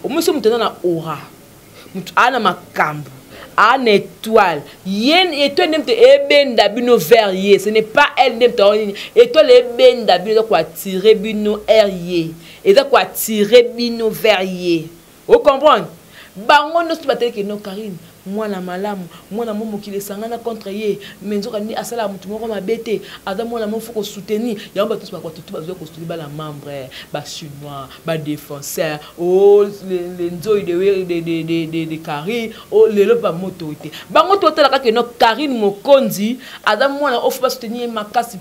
Omoni soki moto aza na aura, moto aa na makambo, aa na étoile, ye étoile nde moto ebenda bino vers ye, ce n'est pas elle nde moto nini, étoile ebenda bino, eza koattire bino vers ye, eza koattire bino vers ye. Ocomprendre? Bango nyonso bateleki no Karine mwana malamu, mwana mo mokili esangana contre ye, mais nzoka nde asalaka motu moko mabe te, aza mwana mo fo kosoutenir. Yango bato nyonso bato tu bazwa kosoutenir bana membre, bachinois, badéfenseur, o le nzoi de Karine, o lelo bamoto te. Bango totala kaka no Karine Mokonzi aza mwana oyo fo basoutenir ye makasi,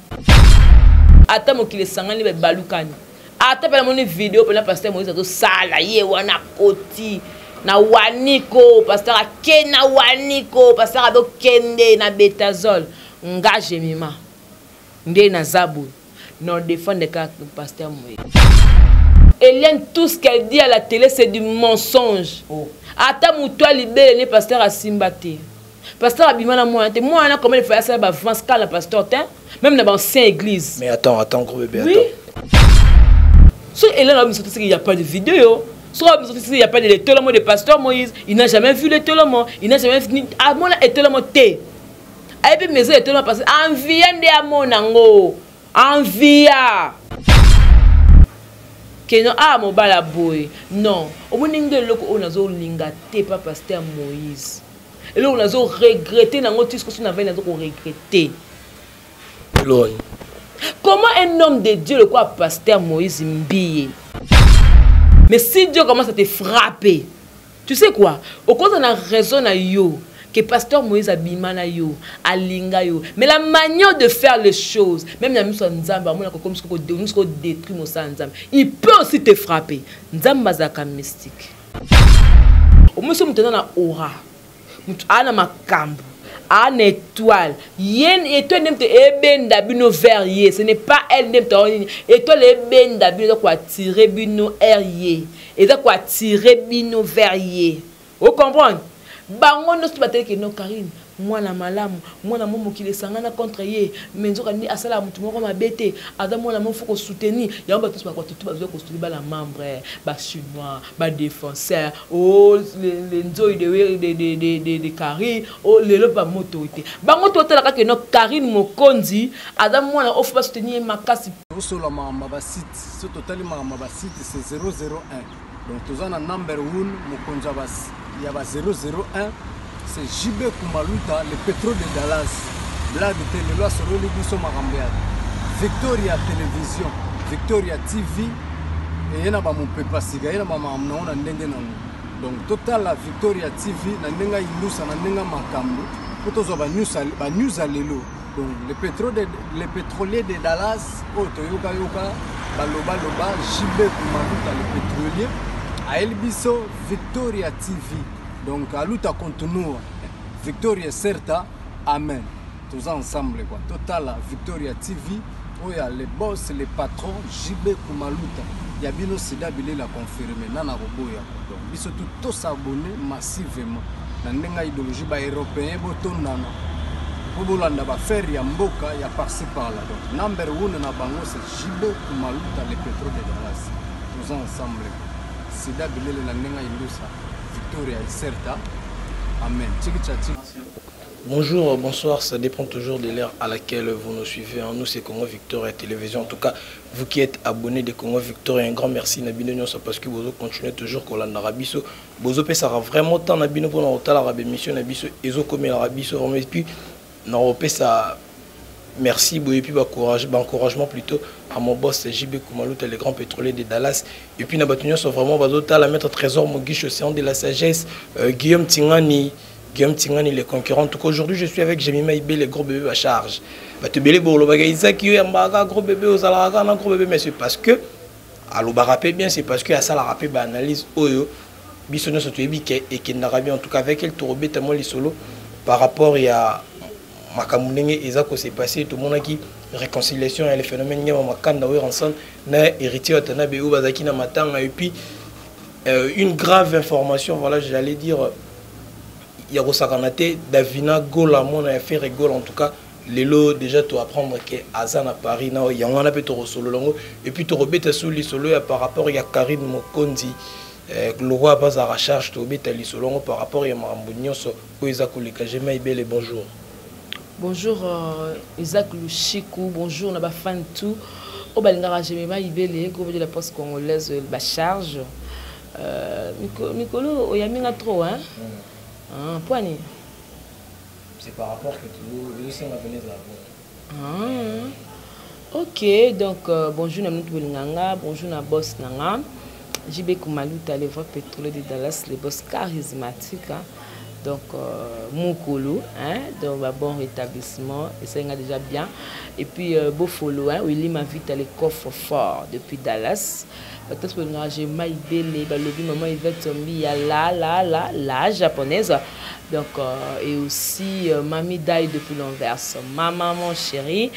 ata mokili esangani babalukani. Ata mpe namoni video mpena pasteur Moïse azosala ye wana akoti na waniko, pasteur ake na waniko, pasteur azokende na betazol. Nga Jemima nde naza boye non défendre kaka pasteur Moïse. Eliane, tout ce qu'elle dit à la télé, c'est du mensonge. Oh. Ata mutu alibele ne pasteur asimba te. Pasteur abima na mwana te. Mwana comment il fallait ça ba avance kala pasteur te. Même na ba ancien église. Mais attends, attends gros bébé, oui? Attends. So Eliane a mis qu'il n'y a pas de vidéo. Soit il n'y a pas de l'étolamo de pasteur Moïse, il n'a jamais vu l'étolamo, il n'a jamais vu à mon étolamo te. Ayebi maison étolamo parce que envie nde amona ngo. Envia. Keno a mobala boye. Non, omoni nde eloko oyo nazolinga te pa pasteur Moïse. Eloko nazo regretter nango ti soki na veille nazo ko regretter. Loni. Comment un homme de Dieu le quoi pasteur Moïse Mbiye? Mais si Dieu commence à te frapper, tu sais quoi? Au cause na raison na yo que pasteur Moïse abima na yo, alinga yo. Mais la manière de faire les choses, même na miso nzambe, amona ko comme ce ko détruire mosala nzambe. Il peut aussi te frapper. Nzambe azaka mystique. Omoni soki moto aza na aura, moto aa na makambo, aa na étoile, ye étoile nde moto ebenda bino vers ye, ce n'est pas elle nde moto nini, étoile ebenda bino, eza koattire bino vers ye, eza koattire bino vers ye. Ocomprendre? Bango nyonso bateleki no Karine mwana malamu, mwana mo mokili esangana contre ye, mais nzoka nde asalaka motu moko mabe te, aza mwana mo fo kosoutenir. Yango bato nyonso bato tu bazwa kosoutenir bana membre, bachinois, badéfenseur, o le nzoi de Karine, o lelo bamoto te. Bango totala kaka no Karine Mokonzi aza mwana oyo fo basoutenir ye makasi. Osola makambo ba site, so totali makambo ba site c'est 001. Donc toza na number 1 mokonzi ya ba 001, c'est JB Kumaluta, le pétrole de Dallas. Blague te, lelo asololi biso makambo ya Victoria Télévision, Victoria TV, eye na ba mopepa sika, eye na ba makambo nango na ndenge nango. Donc totala Victoria TV na ndenge ya indusa, na ndenge ya makambo, po tozwa ba news ya lelo. Donc le pétrolier de Dallas, oyo toyoka yoka, baloba loba, JB Kumaluta le pétrolier, ayeli biso Victoria TV. Donc aluta continua, Victoria Certa, amen. Toza ensemble quoi. Totala Victoria TV, oyo le boss, le patron JB Kumaluta. Ya bino sida bilela confirmé nana koboya. Donc biso tout to s'abonner massivement. Na ndenga idéologie ba européen botondana. Po bolanda ba faire ya mboka ya par-ci par-là. Donc number 1 na bango c'est JB Kumaluta le pétrole de Dallas. Toza ensemble. Sida bilele na ndenga indusa Victoria Certa. Amen. Tchiki tcha tchiki. Bonjour, bonsoir, ça dépend toujours de l'heure à laquelle vous nous suivez. Nous, c'est Congo Victoria Télévision. En tout cas, vous qui êtes abonnés de Congo Victoria, un grand merci na bino nyonso parce que vous continuez toujours kolanda biso. Bozo pesa vraiment temps na bino pour na la émission na biso, ezo komela biso vraiment. Et puis na opesa merci et puis bah, courage, bah, encouragement plutôt à mon boss JB Kumaluta, le grand pétrolier de Dallas. Et puis na bato nyonso vraiment bazota la maître Trésor Mogish, océan de la sagesse, Guillaume Tingani, Guillaume Tingani, les concurrents. En tout cas, aujourd'hui, je suis avec Jemima Ibé, le gros bébé à charge. Bato ebele bolobaka, Isaac, yo, yambaka, gros bébé, ozalaka, na gros bébé, mais c'est parce que, alobaka pe bien, c'est parce que asala rappé, ba analyse, oyo, biso nyonso toyebi ke ekendaka bien. En tout cas, avec elle, torobeta mwa lisolo par rapport ya makambo ndenge eza kose passer. Tomonaki réconciliation ya le phénomène Nyama Makanda oyo ensemble na héritier Watanabe oyo bazalaki na matanga. Et puis une grave information, voilà, j'allais dire ya kosakana te, Davina Gola, mwana ya Ferre Gola. En tout cas, lelo déjà to apprendre que aza na Paris na yango wana mpe tokosolola yango. Et puis torobeta su lisolo ya par rapport ya Karine Mokonzi. Lokola mpe azalaka charge, tobeta lisolo yango par rapport ya makambo nyonso oyo eza koleka. Gemima Ibele, bonjour. Bonjour Isaac Lushiku, bonjour na bafan tout oyo balingaka Gemima Ibele, groupe de la poste congolaise, bacharge. Mikolo oyambi nga trop, hein? Ah, poani. C'est par rapport que tu ezosenga pene ezala bon. Ah. Ok, donc bonjour na mutu bolinganga, bonjour na boss na nga JB Kumaluta, le vrai pétrolier de Dallas, le boss charismatique, hein. Donc Mukulu, hein, donc bah, bon rétablissement et ça déjà bien. Et puis beau follow, hein, Willy Mavita, le coffre fort depuis Dallas. Peut-être que j'ai Maïbele, balobi maman Yvette Zombi, ya la la la la japonaise. Donc et aussi Mami Dai depuis l'Anvers, ma maman chérie,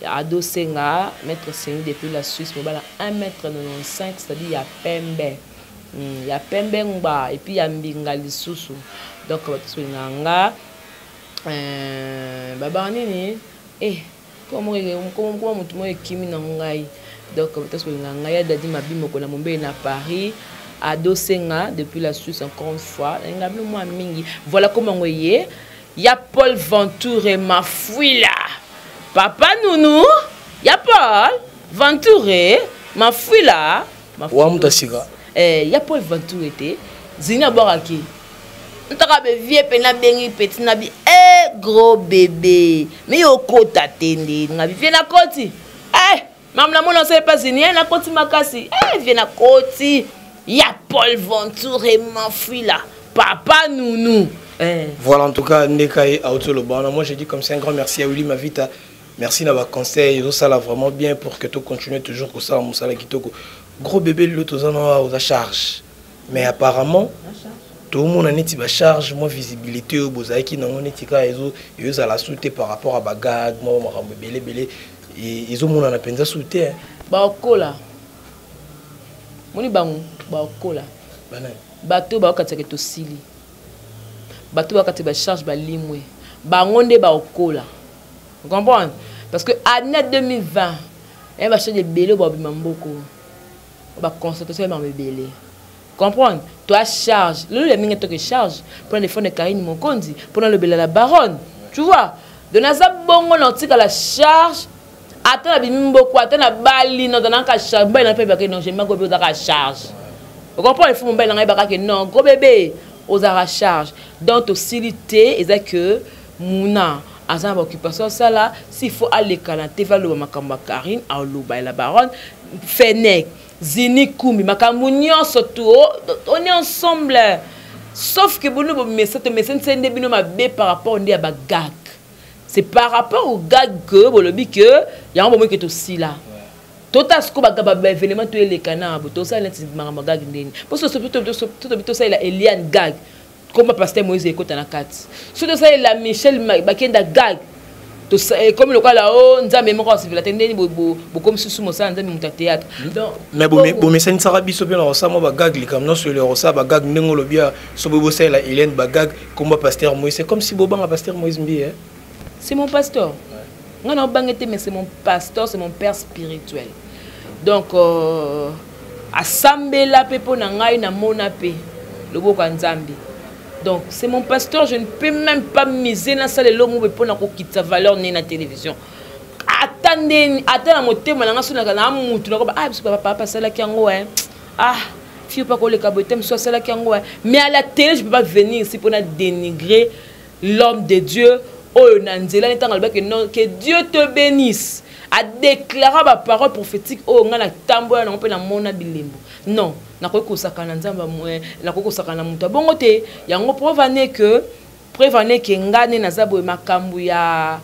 Ado Senga, maître Sengi depuis la Suisse, mobala 1m95, c'est-à-dire ya pembe. Ya pembe ngba et puis ya mbinga lisusu. Donc bato nganga baba nini comment comment motu moko ekimi na ngai. Donc bato nganga ya Dadi Mabimoko na Mombele na Paris, Ado Senga depuis la Suisse encore une fois. Nga bino mwa mingi. Voilà comment ngoye. Ya Paul Venture Mafuila. Papa Nounou, ya Paul Venture Mafuila. Wa mutasika. Ya Paul Venture te. Zina boraki. Ntaka be vie pe na bengi petit na bi gros bébé. Mais yo kota tende nga bi vie na koti. Mam na mona c'est pas zini na koti makasi. Vie na koti. Ya Paul Venture Mafuila. Papa Nounou. Voilà, en tout cas Ndeka et Aotolo Bana. Moi je dis comme ça un grand merci à Willy Mavita. Merci na ba conseil, ça là vraiment bien pour que tu continues toujours comme ça musala kitoko. Gros bébé l'autre na aux charge. Mais apparemment tout le monde a neti ba charge, moi visibilité au bozaki nango neti ka ezo ezo la souté par rapport à bagag, moi makambo belé belé et ezo mona na penza souté, hein. Ba okola. Moni bango ba okola. Bana. Bato ba okatsaka to sili. Bato ba okatsaka ba charge ba limwe. Bango nde ba okola. Vous comprenez? Parce que année 2020, elle va changer de belé ba bima mboko. Ba concentration ba belé. Comprendre? Toi charge, le mingi to que charge pour le fond de Karine Mokonzi, pour le bela la baronne. Tu vois? De naza bongo na tika la charge. Attends la bimi mboko, attends la bali non dans ka charge, ba na pe ba que non, j'ai ma go ka charge. Vous comprenez? Il faut mon bel na ba que non, gros bébé aux charge. Donc ostilité et que muna aza ba occupation ça là, s'il faut aller kana te va lo makambo Karine a lo ba la baronne Fenech Zini Kumi makambo nyonso tout, on est ensemble. Sauf que bono bo mesa to mesa nsende bino mabe par rapport ndi ya ba gag. C'est par rapport au gag que bolobi que ya ngo bomo que to sila. Tota siko ba ba événement to eleka na bo to sala neti makambo gag ndeni. Poso so to to to to sala Eliane gag. Comme pasteur Moïse ekota na kati. So to sala la Michel bakenda gag. To comme le kala o nzambe moko asivela te ndeni bo bo bo comme susu mosala nzambe muta théâtre. Donc mais bo bo mesani sara biso pe na rosa mo ba gag likam non sur le rosa ba gag ndengo lobia so bo sala Eliane ba gag comme pasteur Moïse, c'est comme si bo banga pasteur Moïse mbi, hein. C'est mon pasteur. Nga na bangete, mais c'est mon pasteur, c'est mon père spirituel. Donc asambela pe po na ngai na mona pe loboko ya Nzambe. Donc c'est mon pasteur, je ne peux même pas miser na salle lomo pe pona ko kitsa valeur né na télévision. Attendez, attendez na motema na ngaso na na mutu na ko ba, ah biso papa papa sala ki yango, hein. Ah, fille pas ko le kabote mso sala ki yango, hein. Mais à la télé je peux pas venir ici pour na dénigrer l'homme de Dieu. Oyo na nzela ni tanga lobaki non, que Dieu te bénisse. A déclaré ba parole prophétique oyo nga na tambola na mpe na mona bilembo. Non, nakoki kosaka na Nzambe nakoki kosaka na moto. Bongo te, yango preuve ane que, preuve ane que nga ne naza boye makambo ya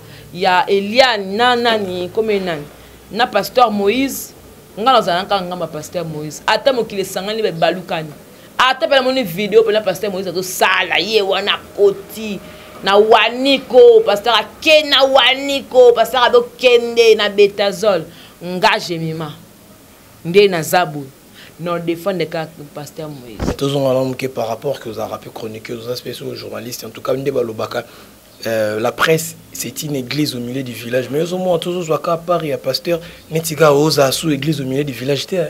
Eliane na nani, comme nani, na pasteur Moïse, nga nazala kaka nga ma pasteur Moïse. Ata mokili esangani ba balukani. Ata pe namoni vidéo pe na pasteur Moïse azo sala ye wana koti na waniko, pasteur ake na waniko, pasteur azo kende na betazol. Nga Gemima nde na zabu non défendre ka pasteur Moïse. Tozonga na moke par rapport que vous avez rappelé chroniqueur, aux spéciaux journalistes, en tout cas nde balobaka, la presse c'est une église au milieu du village, mais au moins toujours soit à part il y a pasteur netika oza sous église au milieu du village te, hein.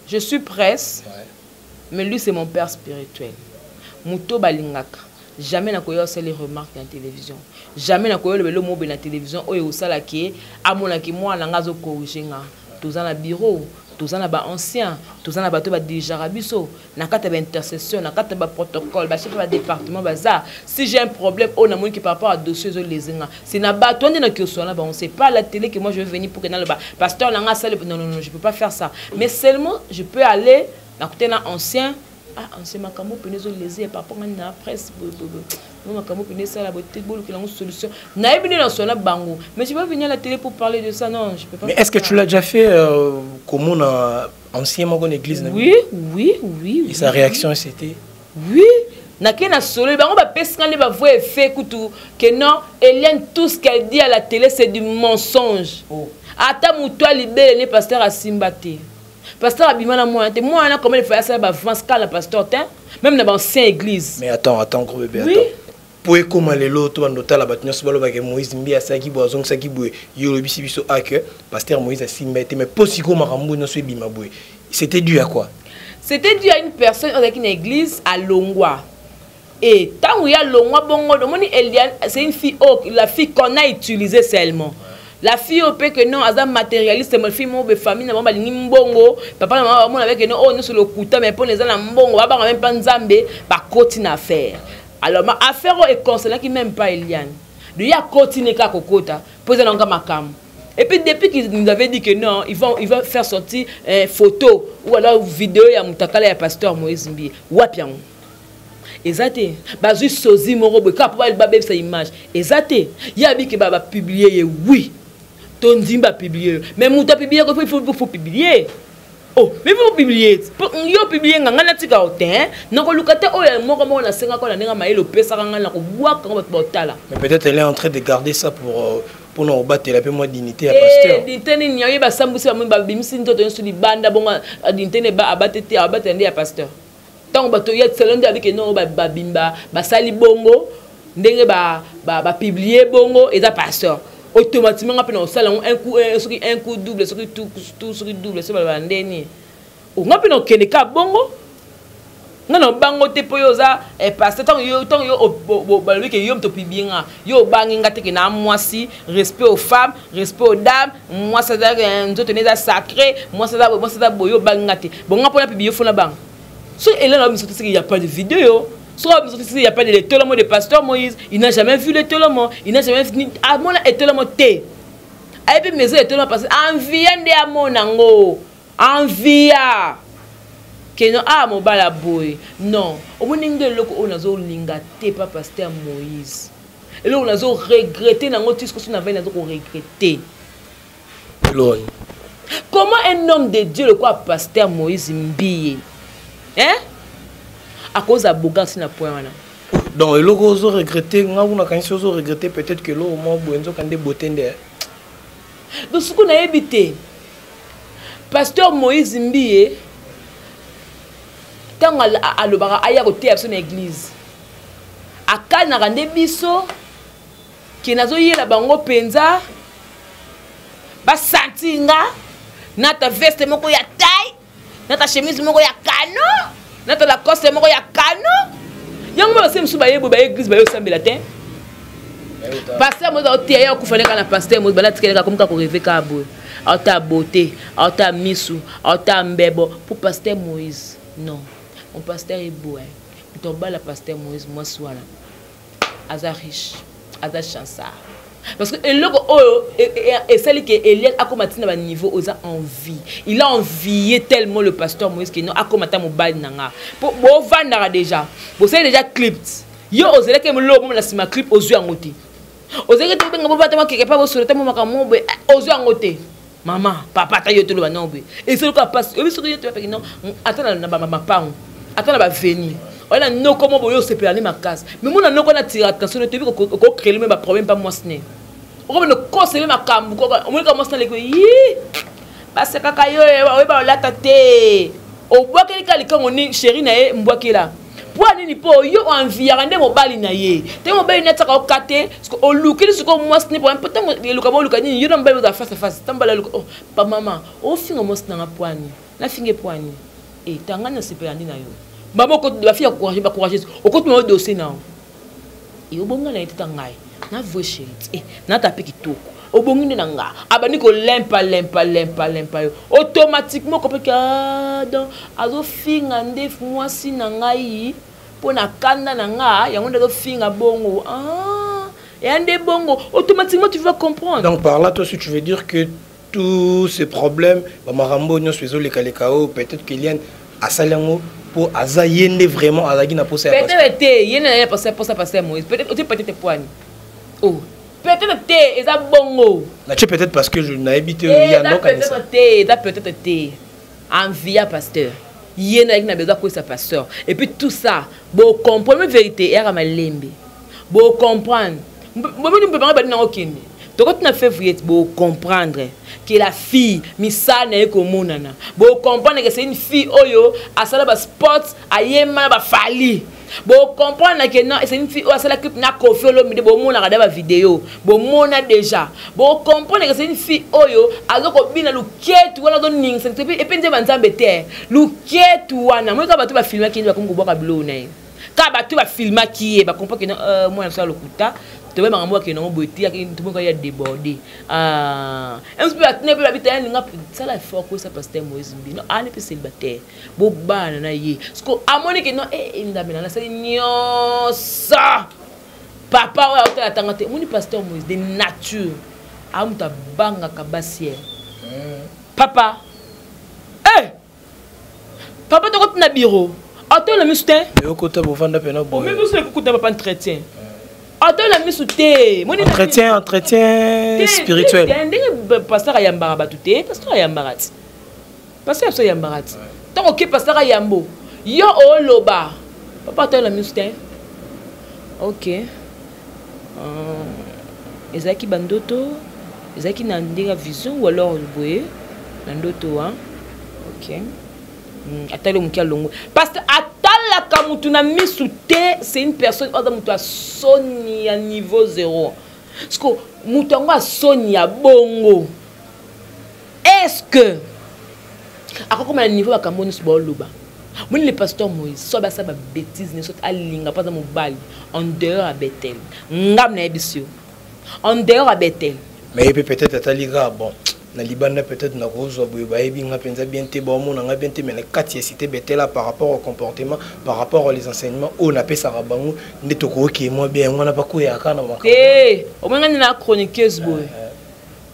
Je suis presse. Mais lui, c'est mon père spirituel. Moto balingaka. Jamais nakoya osali remarque na télévision. Jamais nakoya olobela mobe na télévision oyo osalaki ye amonaki mwana nga azocorriger nga. Toza na bureau, toza na baancien, toza na bato badirigeaka biso na kati ya baintercession, na kati ya baprotocole, bachef ya badépartement baza. Si j'ai un problème oyo namoniki par rapport à dossier ezolese nga, c'est na bato nde nakioswana na bango. C'est pas à la télé que moi je vais venir pour que naloba pasteur na nga asali. Non, non, non, je peux pas faire ça. Mais seulement je peux aller nakute na ancien. Ah, ancien, makambo pene ezolese par rapport ngani na presse boye, makambo pene esala boye te, bolukela yango solution. Nayebi nde naswana bango, mais je peux venir à la télé pour parler de ça? Non, je peux pas. Mais est-ce que tu l'as déjà fait, comment, na ancien moko na église na? Oui. Et sa réaction, c'était? Oui, nakei na solo bango, bapesi nga nde bavoix effet kutu que non, Eliane, tout ce qu'elle dit à la télé, c'est du mensonge. Oh. Ata motu alibele ne pasteur asimba te, pasteur abima na mwana te. Mwana, comment il fallait asala baavance kala na pasteur te, même na baancien église. Mais attends, attends, gros bébé. Oui. Attends, po ekóma lelo to bando otala, bato nyonso balobaka Moïse Mbi asalaki boye, azongisaki boye. Yo olobisi biso ake pasteur Moïse asimba te, mais mpo sikoyo makambo nyonso ebima boye, c'était dû à quoi? C'était dû à une personne azalaki na église, alongwa. Et ntango ye alongwa bongo, omoni Eliane, c'est une fille oyo, la fille qu'on a utilisée seulement, la fille oyo mpe que non, aza matérialiste. Ma fille moko be, famille na bango balingi mbongo, papa na mama bamona beke non, oyo nyonso lokuta, mais mpona eza na mbongo, babanga même mpa Nzambe, bakoti na affaire. Alors ma affaire oyo econcernaki même pas Eliane, de ye akoti ne kaka kokota mpo eza nango makambo. Et puis depuis qu'il nous avait dit que non, il va faire sortir photo ou alors vidéo ya mutakala ya pasteur Moïse Mbiye, wapi yango? Eza te. Bazwi sozi moko boye kaka mpo babebisa image. Eza te. Ye abiki bapublier ye, oui, tondimi bapublier ye, mais moto apublier ko, il faut publier. Oh, mais faut publier yo, publier nga, ngai natika yo te, nakoluka te. Oyo moko moko nasengaka na ndenge mayele opesaka ngai, na kobwaka ngo, bato baotala. Mais peut-être elle est en train de garder ça pour mpona kobatela mpe mwa dignité ya pasteur. Dignité nini? Oye basambwisi, bamoi babimisi nzoto nyonso libanda bongo, dignité ne abate te, abatela nde ya pasteur. Ntango bato ya selo nde abike nongo babimba, basali bongo ndenge bapublier bongo, eza pasteur automatiquement. Nga mpe na kosala yango un coup, soki un coup double, soki tout, soki double, soki balobaka ndeni, nga mpe na okende ka bongo. Nga na obango te mpo yo oza pasteur. Ntango yo balobi ke yo moto opublier nga, yo obangi nga te ke na mwasi. Respect aux femmes, respect aux dames. Mwasi aza nzoto ne eza sacré, mwasi aza boye, mwasi aza boye. Yo obangi nga te. Bon, nga mpona publier, fona banga. Soki Elena biso te, il y a pas de vidéo. Soki biso te, il y a pas de l'étolomo de pasteur Moïse. Il n'a jamais vu l'étolomo, il n'a jamais vu amona étolomo te. Ayebi maison étolomo parce que envia nde amona yango, envia ke non, ah, mobala boye. Non, omoni nde eloko oyo nazolinga te pa pasteur Moïse, eloko nazoregretter nango ti soki navai, nazo koregretter. Loni? Comment un homme de Dieu lokola pasteur Moïse Mbiye, hein, akoza bogar na point wana? Donc eloko ozoregretter, nga kuna kanisi ozoregretter peut-être que eloko mwa boye, nzoka nde bote nde. Donc soki nayebi te, pasteur Moïse Mbiye, ntango alobaka aya koteya biso na église, akanaka nde biso ke nazoyela bango mpenza basanti nga nata veste moko ya taille, nata chemise moko ya kano, nata Lacoste moko ya kano. Yango mpe base mosusu baye boye, baye église, baye osambela te. Pasteur Moïse aoteya, ye akufa kaka na pasteur Moïse bala tikele kaka komi kaka korêver kaka boye, aota beauté, aota misu, aota mbebo pour pasteur Moïse. Non, mon pasteur est beau, hein. Moto obala pasteur Moïse, mwasi wana aza riche, aza chansard, parce que eloko oyo esali ke Eliane akóma ntina baniveau oza envie. Il a envié tellement le pasteur Moïse ke non, akóma ata mobali na nga. Po bovandaka déjà, bosali déjà clip, yo ozelaki moloko mo na nsima clip, ozwi yango te. Ozalaki te, obenga bovata makeke pa bosola te mo makambo boye, ozwi yango te. Mama, papa, ata yo toloba non boye, esali kaka pasi. Oyebi soki yo toyapeki non, ata na bamapango, ata na baveni oya na noko mo boye, osepela nde makasi. Mais mona noko na tira attention, toyebi okocréer me baproblème mpa mwasi ne, okomona okosele makambo. Omonika mwasi na leki yi, basekaka yo, oyeba olata te, obwakeli kaka likango ni chéri na ye mbwakela. Mpo nini? Mpo yo oenviaka nde mobali na ye te. Mobali ne atiaka oka te, olukeli sikoyo mwasi ne mpo ntango eluka boluka nini, yo na mobali ozala face à face. Ntango mobali aluka, oh, pa mama ofinga mwasi nanga, pwani nafinge pwani. E tanga nasepela nde na yo. Mama bafille ya courage, bacourageuse, okotuma yo dossier na yo. E obonga na ye te, ta ngai na vrai chéri e nata mpe kitoko, obongi nde na nga. Abandi kolempa lempa lempa lempa yo, automatiquement kopeki donc azofinga nde mwasi na ngai mpo na kanda na nga. Yango nde azofinga bongo. Ah, eya nde bongo, automatiquement tu vas comprendre. Donc par là, toi aussi, tu veux dire que tous ces problèmes, bamakambo nyonso ezolekaleka oyo, peut-être que Eliane asali yango mpo aza ye nde vraiment azalaki na posa ya peut-être te, ye nde na posa pasteur Moïse. Peut-être otie, peut-être poani. Oh, peut-être te, eza bongo. Natie peut-être parce que je nayebi te. Ya peut-être te, eza peut-être te. Envie ya pasteur, ye nde azalaki na besoin akwesa pasteur. Et puis tout ça, bocomprendre vérité eyaka malembe, bocomprendre bomoni mpe bango badi nango kende. Tokoti na février, bocomprendre que la fille, misala na ye komonana, bocomprendre que c'est une fille oyo asala basport, ayemba na bafali. Bocomprendre que non, c'est une fille oyo asala clip na Koffi Olomide, bomonaka da bavideo, bomona déjà. Bocomprendre que c'est une fille oyo aza kobina luketu wana, azoningisa epe nzemba Nzambe te. Luketu wana moi kaka bato bafilmaki ye, bakomi kobwaka biloko na ye. Kaka bato bafilmaki ye, bacomprendre que non, mwana biso alokuta, tobe makambo akende yango boye te, tomoka ya débordé mpe batina mpe babita. Yalinga sala effort koyesa pasteur Moïse Mbi non, ani mpe célibataire, bobana na ye. Parce que amoni ke non, ndambe na nasali nyonso, papa oyo aotala tanga te. Omoni pasteur Moïse de nature aa moto abangaka basi ye. Papa, papa, tokoti na bureau, atola misu te. Okota, bovanda mpena boye. Biso ekukuta papa entretien, atola misu te. Entretien spirituel. Ndenge pasteur ayambaka bato te, pasteur ayambaka ti, pasteur biso ayambaka ti. Ntango oke, pasteur ayambo yo, oloba, papa atola misu te. Ok, ezalaki bandoto, ezalaki na ndenge ya vision ou alors boye na ndoto wa. Ok, atali moke, alongwe, parce que atalaka mutu na misu te. C'est une personne oyo aza moto asoni ya niveau zéro. Parce que moto yango asoni ya bongo, est ce que akokoma na niveau makambo nyonso baoloba? Moni le pasteur Moïse, so basala babêtise nyonso, alinga mpo aza mobali en dehors ya Betel. Ngam nayebisi yo, en dehors ya Betel. Mais ye mpe peut-être atali kaka bon na libanda, peut-être nakozwa boye, bayebi nga mpenza bien te, baomona nga bien te, mais na kati ya cité Betela, par rapport au comportement, par rapport aux enseignements oyo napesaka bango, nde tokoki mwa bien. Yango wana bakoyaka na makambo te. Omoi nga nde na chroniqueuse boye,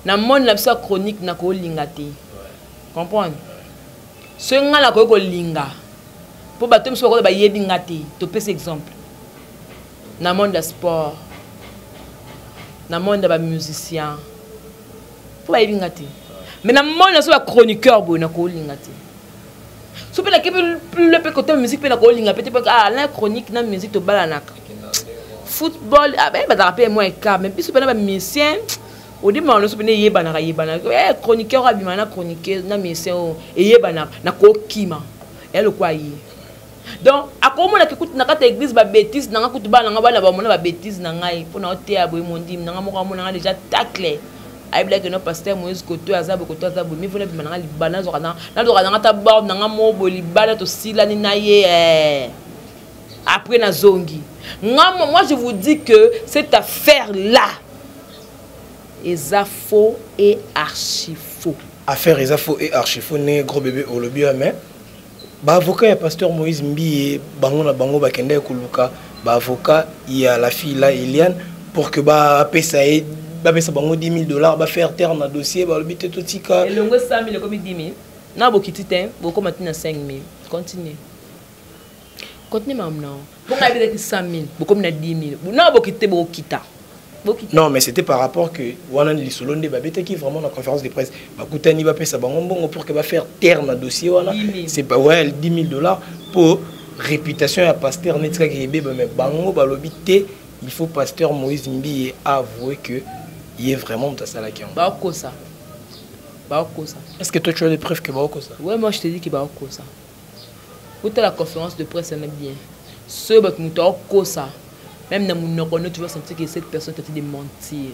na moni na biso ya chronique, nakolinga te. Comprendre, soki nga nakoki kolinga mpo bato mosusu bakoza bayebi nga te. Topesa exemple na monde ya sport, na monde ya bamusicien, mpo bayebi nga te. Mais na monde na so bachroniqueur boye, nakolinga te. So mpe nake plus mpe côté musique mpe, nakolinga mpe te. Ah, na chronique na musique tobalanaka. Football, ah, bazalaka mpe mwa écart, mais biso mpe na bamusicien, odimaka nyonso mpene eyebanaka, yebanaka. Chroniqueur abima na chroniqueur na musicien oyo eyebanaka, nakokima eya lokwa ye. Donc akomonaka kutu na kati ya église babêtise na nga, kutu bana nga, bana bamona babêtise na ngai mpona oteya boye. Mondimi na nga moko amona nga déjà tacle, ayebelaki no pasteur Moïse koto aza boye, koto aza boye. Mivona bima na nga libanda, nazwaka nanga ta bord na nga mo boye libanda, tosilani na ye. Après nazongi nga. Moi, je vous dis que cette affaire là eza faux et archi faux. Affaire eza faux et archi faux ndenge gros bébé olobi wa. Mais baavocat ya pasteur Moïse Mbiye, bango na bango bakendaki koluka baavocat ya la fille là, Eliane, pour que bapesa ye, bapesa bango 10 000 $, bafaire taire na dossier. Balobi te, totika. Elongo 100 000 ekomi 10 000 na bokiti te, bokoma ti na 5 000. Continue, continue makambo na mpo ngai ebetaki 100 000, bokomi na 10 000 na bokiti te, bokokita. Non, mais c'était par rapport que wana lisolo nde babetaki vraiment na conférence de presse, bakutani, bapesa bango mbongo pour que bafaire taire na dossier wana. C'est pas, ouais, 10 000 $ pour réputation ya pasteur neti kaka ebeba. Mais bango balobi te, il faut pasteur Moïse Mbiye avouer que ye vraiment moto asalaki yango. Bakosa, bakosa. Est ce que toi, tu as des preuves que bakosa? Ouais, moi je te dis que bakosa. Otala conférence de presse wana bien, soki bato, moto akokosa, même na monoko no, tu vas sentir que cette personne t'a dit de mentir.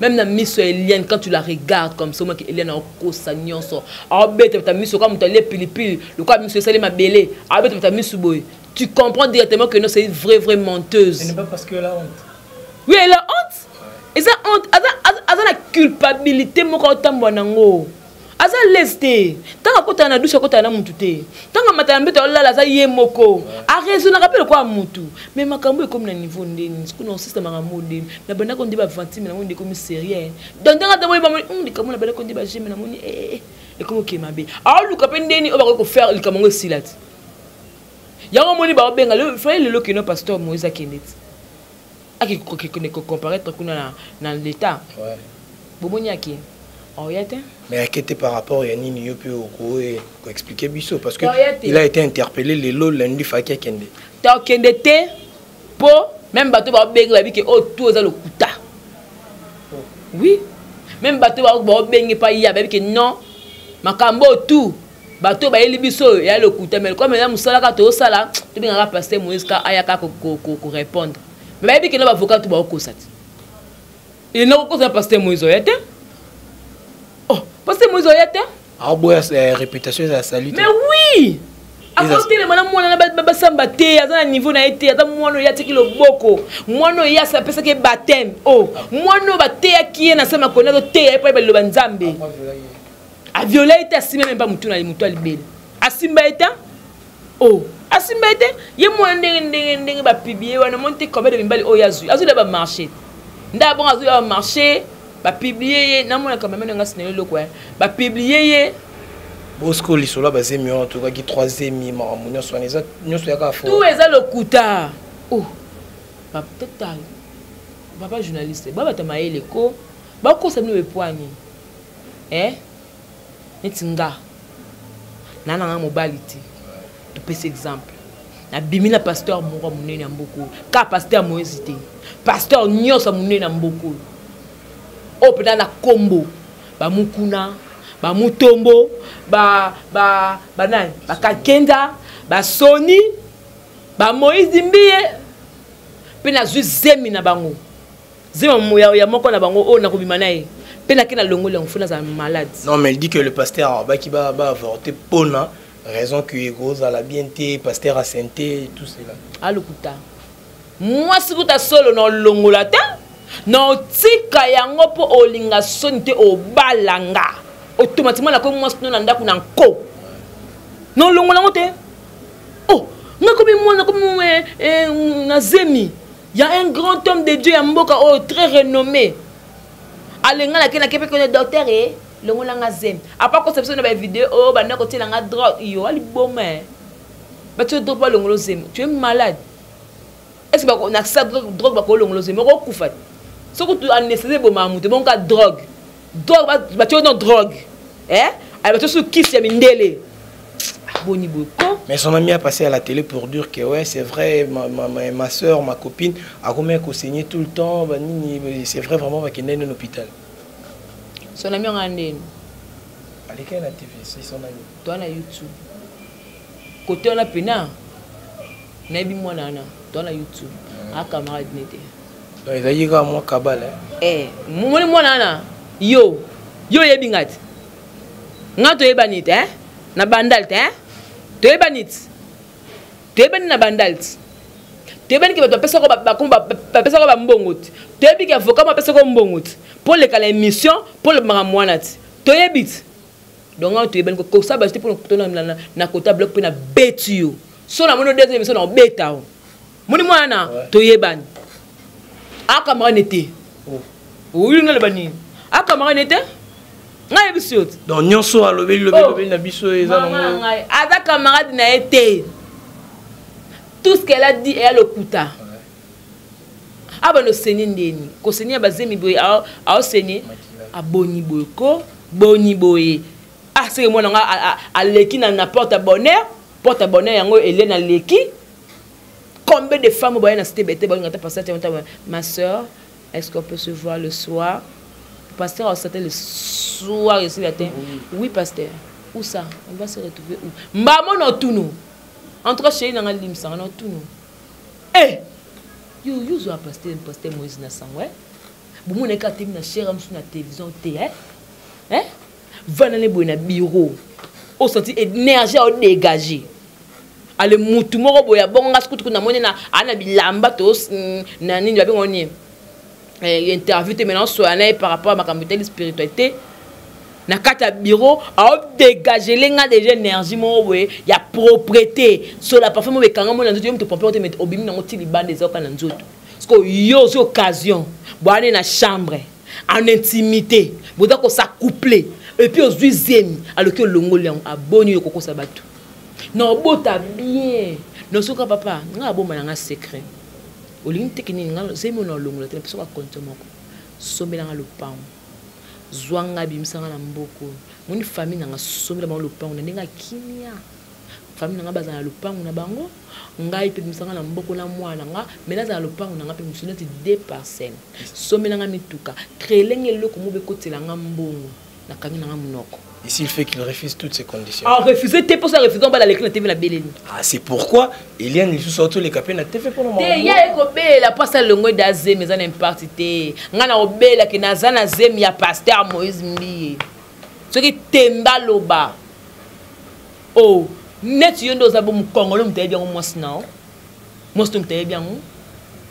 Même na miso ya Eliane, quand tu la regardes comme ça, omaki Eliane aokosa nyonso, aobeta miso kaka moto alie pilipili, lokola miso esali mabele, aobeta miso boye, tu comprends directement que non, c'est une vraie, vraie menteuse. Ce n'est pas parce qu'elle a honte. Oui, elle a honte. Eza honte, aza na culpabilité moko aotambola nango. Aza lese te. Ntango akotana na douche, akotana na mutu te. Ntango amata na mbeto, alala, aza ye moko. Araisonnaka mpe lokola mutu. Mais makambo ekomi na niveau ndeni? Soki na osista makambo ndeni, na bandako nde bavantime nango nde ekomi sérieux. Donc ndenge ata boyeba moni likambo na bandako nde bageme namoni ekomi okee mabe. Aoluka mpe ndeni oyo bakoki kofaire likambo yango esila te. Yango omoni baobenga faye lelo keno pasteur Moïse akende ti akekende kocomparaître kuna na l'État. Bomoni ake oya te. Mais akete par rapport ya nini? Yo mpe okoye koexpliquer biso, parce que il a été interpellé lelo lundi, faki akende. Te, okende te, mpo même bato baobengi babi ke oyo tu eza lokuta. Oui, même bato baobengi mpa ya babi ke non, makambo oyo tu bato bayeli biso oyo ya lokuta. Mais comme eza mosala kaka tozosala, tobengaka pasteur Moïse ka ayaka korépondre. Mais bayebi ke no baavocat tu baokosa te. Ena kokosa pasteur Moïse oya te. Oh, pasteur Moïse oya te. Aoboya réputation eza sali. Mais oui, akotelema na mwana na basamba te. Aza na niveau na ye te. Aza mwana oyo atiki loboko, mwana oyo apesaki baptême, o mwana oyo bateyaki ye na se makoni, azoteya ye mpo ayeba liloba Nzambe. Aviola ye te, asimba mpe mutu na mutu alibele, asimba ye te. O asimba ye te. Ye mwana ndenge ndenge ndenge bapublier wana, moni te combien de mibali oyo azwi, azwi na bamarché nde abongo, azwi na bamarché, bapublier ye. Namona quand même nanga sinelo eloko bapublier ye. Bosco, lisolo ya bazemi wana, tokaki troisième, makambo nyonso wana eza nyonso yaka fo. Tout eza lokuta. Oh, tata papa journaliste, babata mayele ko bakosa bino bepwani. Neti nga na nanga mobali te, topesa exemple, nabimi na pasteur moko ya monene ya mboka oyo, ka pasteur Moïse te, pasteur nyonso ya monene ya mboka oyo, oyo mpena na kombo bamukuna, bamutombo, banani, bakakenda, basoni, bamoïse Mbiye, mpe nazwi zemi na bango, zemi ya moko na bango oyo nakobima na ye, mpe nake na longoli yango, fo nazala malade. Non, mais il dit que le pasteur abaki ba avorté mpona raison que ekozala bien te, pasteur asente, tout cela. Alokuta. Mwasi kuta solo na olongola te, na otika yango mpo olinga soni te. Obalanga automatiquement nakomi mwasi no na ndako na nko, na olongola yango te. Oh, nga komi mwana, komi na zemi ya un grand homme de Dieu ya mboka oyo très renommé. Alenga nake nake mpe kone docteur e longolanga zemi apa kosa biso na bavideo oyo banda kotielanga drogue. Yo aliboma batie drogue, balongola zemi. Tu es malade. Est ce que na sa drogue bakolongola zemi, okokufa? Soki anesthésie ebomaka moto, ebonga drogue, drogue batie no drogue, batie su kisi ya mindele, boni boye ko? Mais son ami a passé à la télé pour dire que ouais, c'est vrai, ma soeur, ma copine, a combien saigné tout le temps, bah, c'est vrai vraiment, bah, qu'il est dans l'hôpital. Son ami en ndeni? Aleki na TV, c'est son ami. Toi na YouTube. Côté on a pena. Nayebi mwana wana, toi na YouTube. A camarade nete. Donc ezalaki kaka mwa kabale. Eh, moni mwana wana, yo. Yo yebi nga te. Nga toyebani te, hein? Na bandal te, hein? Toyebani te. Toyebani na bandal te. Toyebani ke bato bapesaka bambongo te. Toyebi ke avocat mo apesaka mbongo te mpo leka na émission, mpo lobaka mwana te. Toyebi te. Donc nga toyebani kosala basi te mpo na na kota bloc mpe na beti yo. So namoni deuxième émission na obeta o. Moni mwana toyebani. Acamarade te. Oyo nga loba nini? Acamarade te. Ngai yebi yo te. Donc nyonso alobeli, lobi lobeli na biso eza nango. Ngai aza camarade na ye te. Tout ce qu'elle a dit eya lokuta. Abanda oseni ndeni koseni ya bazemi boye, aoseni aboni boye ko boni boye. Ah, seke mwana nga aleki na porte à bonheur, porte à bonheur yango Eliane aleki. Combien de femmes boye na cité bete balinga ta pasteur te? Ma soeur, est-ce qu'on peut se voir le soir? Pasteur asate le soir ici la te. Oui pasteur, où ça? On va se retrouver où? Mbamo na tunu. En tout cas, chéri nanga, limbisanga na tunu. Eh, yo yo zwa pasteur Moïse na sango, eh? Bomona kaka te na chaire mosusu na télévision te, eh? Eh? Vanda ne boye na bureau, osenti énergie aodégage. Ale mutu moko boye abongo nga sikutuku namoni na aa na bilamba to na nini babengo nini, interview te, mais naosoya na ye par rapport à makambo etali spiritualité. Na kati ya bureau aodégagele nga déjà énergie moko boye ya propreté. Sola parfum moko ekanga mo na nzoto, yo moto pompe te, mais obimi nango ti libanda, eza oka na nzoto. Parce que yo ozwi occasion boane na chambre en intimité, boza kos'accoupler, et puis ozwi zemi, aloki olongoli yango, aboni yo kokosa bato na obota bien. Nosoka papa nga aboma na nga secret, olingi teke nini? Nga zemi oyo na olongola te, napesoka konto moko, sombelanga lopango, zwanga, bimisanga na mboko. Moni famille nanga, sombela bango lopango na ndenge akimia. Famille nanga bazala na lopango na bango, ngai mpe bimisanga na mboko na mwana nga, mais nazala lopango na nga mpe mosu neti deux parcelles. Sombelanga mituka, créelenge eloko mo bekotelanga mbongo, nakangi nanga monoko. Ici, il fait qu'il refuse toutes ces conditions. Ah, refuse te, mposa refuse, obala leki na TV na beleli. Ah, c'est pourquoi Eliane lisusu atoleka mpe na TV mpona te ye ekobela mpo asala longo eda zemi eza na imparte te. Ngai na kobelake naza na zemi ya pasteur Moïse Mbiye. Soki temba aloba o oh, neti yo nde oza bo mokongolo, moto ayebi yango mwasi na o mwasi to moto ayebi yango.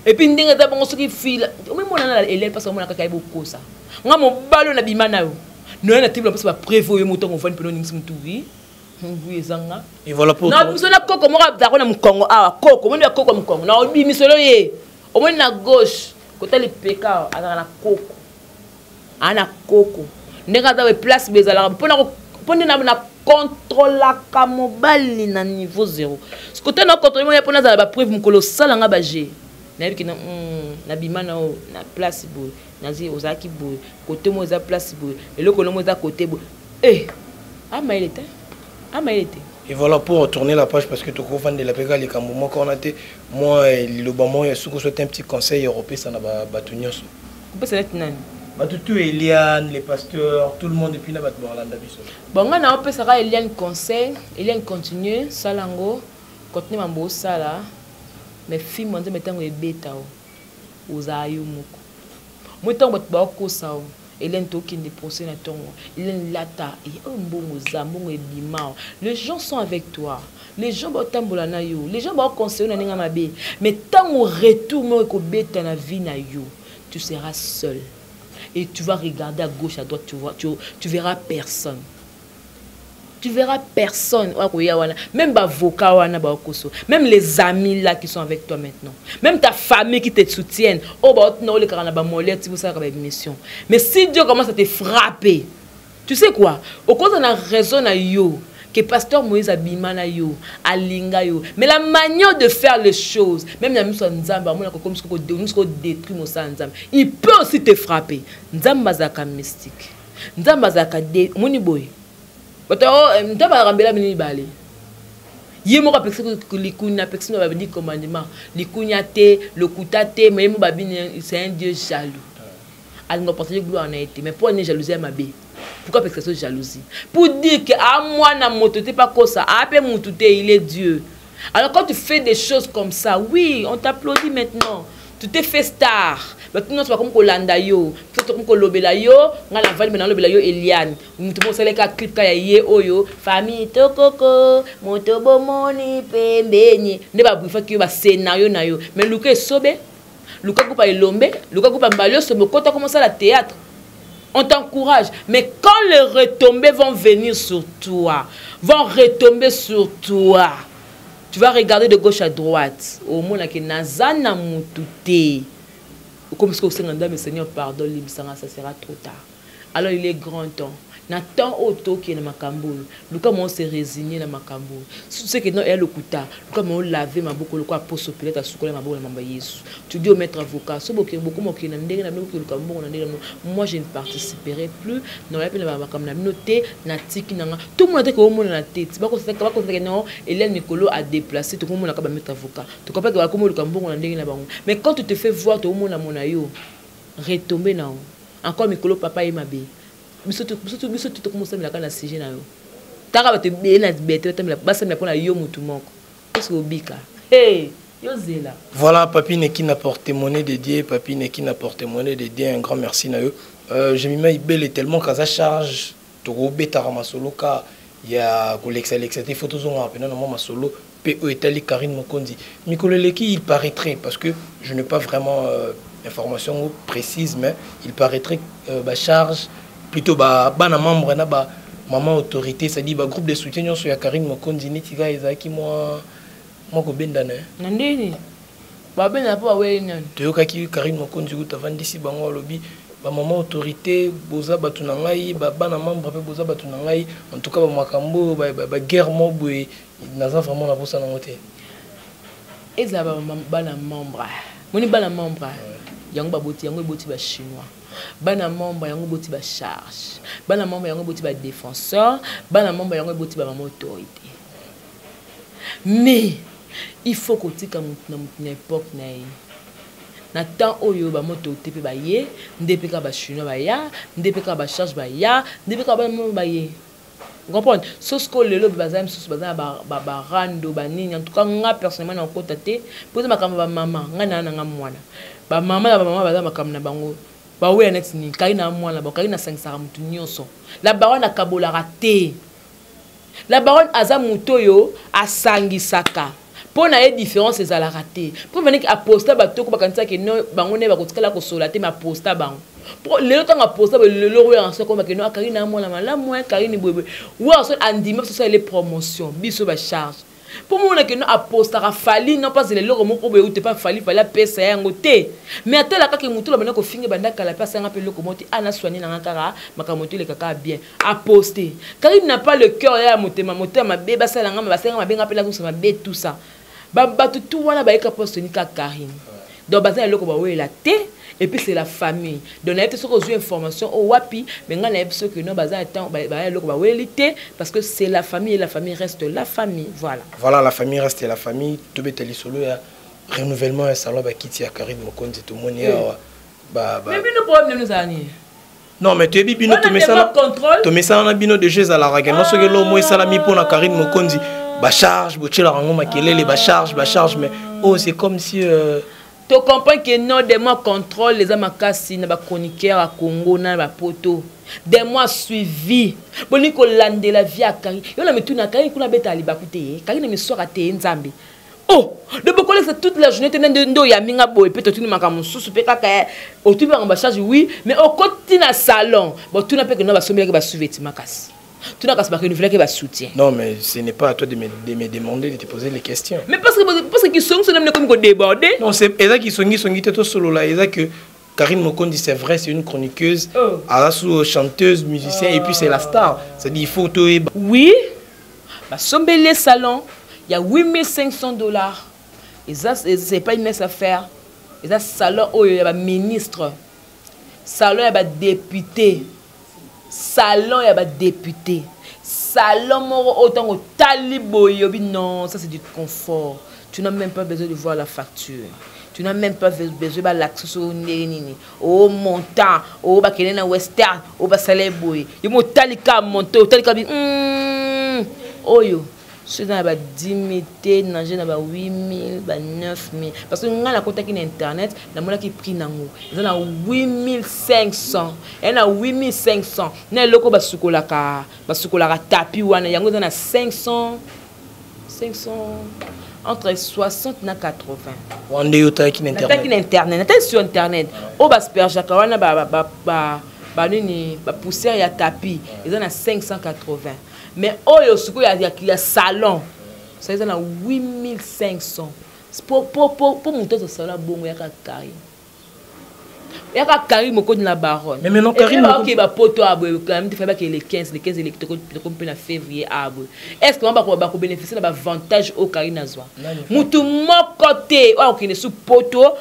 Et puis ndenge eza bongo, soki fila omimona na Eliane, mpasi omona kaka yebi okosa nga mobali oyo nabima na yo noya na tibula mpasi bapreuve oyo motongo ovandi mpena oningisi motu wi wi ezanga. Et voilà pour na biso na koko moko azalako na mokongo awa. Koko omoni bakoko ya mokongo na obimisolo ye, omoni na gauche kota lipeka awa azalaka na koko, aa na koko ndenge aza place boye ezalaka mpona mpo nde na contrôlaka mobali na niveau zéro. Kote na contrôle moya mpona azala bapreuve, mokolo osalanga baje nayebi ke nabima na oyo na place boye, nazi ozalaki boye, kote mo eza place boye, eloko nomo eza kote boye. Eh, amayele te, amayele te. Et voilà pour tourner la page, parce que tokovandela mpe kaka likambo moko wana te. Mwa liloba moko ya suku, soit un petit conseil europesa na bato nyonso. Kopesa neti nani? Bato tout, Eliane, les pasteurs, tout le monde, et puis na bato balanda biso. Bon, ngai na opesaka Eliane conseil: Eliane, continue sala yango, continue mambo osala, mais film Nzambe ntango ebeta o ozala yo moko. Moi ntango bato baokosa o Eliane, tokende procès na ntongo, Eliane lata oyo mbongo eza mbongo ebima. Les gens sont avec toi, les gens baotambola na yo, les gens baoconseille na ndenge mabe, mais ntango retour moko ekobeta na vie na yo, tu seras seul et tu vas regarder à gauche, à droite, tu vois, tu verras personne, tu verras personne. Même avocat wana baokoso, même les amis là qui sont avec toi maintenant, même ta famille qui te soutiennent, oh ba no le karana ba molette, si vous savez mission. Mais si Dieu commence à te frapper, tu sais quoi, au cause na raison na yo que pasteur Moïse abima na yo, alinga yo, mais la manière de faire les choses, même na miso Nzambe amona ko comme ce ko détruire mosala Nzambe, il peut aussi te frapper. Nzambe azalaka mystique, Nzambe azalaka moni boye, bato nzambe azalaka mbela bino mibale. Ye moko apekisi likunya, apekisi na babidi commandement, likunya te, lokuta te, mais ye mo babini, c'est un Dieu jaloux, alinga partager gloire na ye te. Mais mpo ani jalousie ya mabe? Pourquoi apekisa so jalousie? Pour dire que a mwana moto te pakosa a mpe mutu te, il est Dieu. Alors quand tu fais des choses comme ça, oui, on t'applaudit. Maintenant tu t'es fait star, bato nyonso bakomi kolanda yo, biso tokomi kolobela yo. Ngai navandi me nalobela yo Eliane, moto moko osaleka clip ka ya ye oyo famille tokoko moto bomoni pembeni nde babrifaki yo bascénario na yo. Mais luka esobe, luka kupa elombe, luka kupa mbali osombe, okota komosala théâtre, on t'encourage. Mais quand les retombées vont venir sur toi, vont retomber sur toi, tu vas regarder de gauche à droite, omonaki naza na mutu te, comme ce que osenga Nzambe: Seigneur, pardon, limbisanga. Ça sera trop tard. Alors il est grand temps na temps oyo tokende makambo oyo, luka mo se résigner na makambo oyo. Ce que non eya lokuta, luka mo lave maboko lokola aposo Pilate asukola maboko na mambo ya Yesu. Tu dis au maître avocat: so bokende, bokoma okende na ndenge na bino, bokoluka mbongo na ndenge na bino, moi je ne participerai plus na oya mpe na makambo na bino te, natiki nanga. Tomona te koomonana te, ti bakosaka non, Eliane mikolo adéplace, tokomonaka bamaître avocat, tokopaki bakoma oluka mbongo na ndenge na bango. Mais quand tu te fais voir, tokomona mona yo retombe na yo encore. Mikolo papa ye mabe, biso te tokomosamelaka na sujet na yo. Taka bato ebele na bete basamela mpona yo motu moko, est-ce obika? Hey, Yo zela. Voilà, Papi Neki na porte-monnaie dédié, Papi Neki na porte-monnaie dédié, un grand merci na yo. Jemima Ibele tellement kaza charge tokobetaka masolo ka ya kolekisa-lekisa te, faut tozongaka mpena na mwa masolo mpe oyo etali Karine Mokonzi. Mikolo eleki, il paraîtrait, parce que je n'ai pas vraiment information précise, mais il paraîtrait bacharge plutôt bana membre na ba maman autorité, c'est-à-dire ba groupe de soutien nyonso ya Karine Mokonzi, neti kaka ezalaki mwa kobendana. Na ndeni babenda mpo baweli nani? Toyokaki Karine Mokonzi kuta avandisi bango, alobi: bamama autorité, boza bato na ngai, bana membre mpe boza bato na ngai. En tout cas, bamakambo baguerre mo boye, naza vraiment na posa nango te. Ezala bana membre, moni bana membre yango baboti, yango eboti bachinois. Bana membre yango eboti bacharge, bana membre yango eboti badéfenseur, bana membre yango eboti bamama autorité. Mais il faut kotika motu na motu na époque na ye, na temps oyo bama autorité mpe baye, nde mpe kaka bachinois baya, nde mpe kaka bacharge baya, nde mpe kaka bana membre baye. Comprendre? So sikoyo lelo baza misusu, baza na barando banini. En tout cas, nga personnellement na kokota te, mpo eza makambo ya bamama. Ngai naa nanga mwana, bamama na bamama baza makambo na bango, baweya neti nini. Kai na mwana bakali, nasangisaka motu nyonso. La baronne akabolaka te. La baronne aza motu oyo asangisaka, mpo na ye différence ezalaka te. Mpo vaniki aposta bato oko bakanisaki no bango nde bakotikala kosola te, mais aposta bango. Mpo lelo ntango aposta lelo oyo yanso akoma keno akari na mwana malamu, Karine boyeboye oyo so andima biso osalele promotion, biso bacharge. Mpo mona keno apostaka Fally no mpasi eloko moko boye ute mpa Fally, Fally apesa yango te, mais atala kaka motu na banda kofinga banda kala mpe asanga mpe eloko moko te. Ana soigne nanga kaka makambo to eleka kaka bien. Aposte Karine n'a pas le cœur ya motema, motema mabe. Basalanga, basalanga mabe, nga mpe nazosa mabe, tout ça. Bato tu wana bayeka poste ni kaka Karine, donc baza na eloko bawela te. Et puis c'est la famille, donc nayebi te soki ozwi information oyo wapi, mais ngai nayebi soki no baza na temps baya eloko baweli te, parce que c'est la famille et la famille reste la famille, voilà. Voilà, la famille reste la famille. Tobeta lisolo ya renouvellement ya salon, bakiti ya Karine Mokonzi. Tomoni awa. Mais bino problème nini ezala nini? Non, mais toyebi bino, tomesana na bino déjà. Ezalaka keno soki eloko mo esalami mpo na Karine Mokonzi, bacharge botielaka yango makelele, bacharge, bacharge, mais oh, c'est comme si To comprend que non, des mois contrôle eza makasi na bachroniqueur ya Congo na bapoto, des mois suivi boni kolandela vie ya Karine. Yo na mituna, Karine kuna abetaka libaku te ye, Karine miswaka te ye Nzambe. Oh, de bokolekisa toute la journée te nde oyambi nga boye mpe totuni makambo mosusu mpe kaka otuni makambo bacharge, oui, mais okoti na salon, botuna mpe kena basombelaki basous-vêtement, kasi tuna kasi barenouvelaki basoutien. Non, mais ce n'est pas à toi de me demander de te poser les questions. Mais parce que kisongi so namine komi kodéborde. Non, c'est eza kisongisongi te. Tosolola eza que Karine Mokondi, c'est vrai, c'est une chroniqueuse, oh. Aza chanteuse, musicien, oh. Et puis c'est la star. C'est-à-dire, il faut tout. Oui, basombeli salon, il y a 8500 $. Et ça, c'est pas une mince affaire. Et ça, salon, oh, il y a ministre, salon, il y a député, salon, il y a député. Salon, moko, autant otali boye, non, ça c'est du confort. Tu n'as même pas besoin de voir la facture. Tu n'as même pas besoin balakisa so ndenge nini o montant o bakende na Western o basala boye. Yo mo otali ka montant, otali ka bi oyo so eza na ba 10 000 te, nange na ba 8 000, ba 9 000, parce que ngai nakotaki na internet, namonaki prix nango eza na 8 500, eya na 8 500 na eloko basukolaka tapis wana, yango eza na 500, 500, entre 60 na 80. Wande yo otaki na internet? Nataki na internet, nataki sur internet. Oyo baspergeaka wana banini, bapoussière ya tapis, eza na 580, mais oyo sikoyo ya salon, ça eza na 8500. Po moto azo salon bongo, yaka Karine, yaka Karine Mokonzi na baronne. Mais maintenant, Karine Baoke bapoto aboye te, fai bakele le 15, le 15 toko mpe na février aboye. Est ce que bakobénéficie na baavantage oyo Karine azwa? Mutu moko te oyo akokende su poto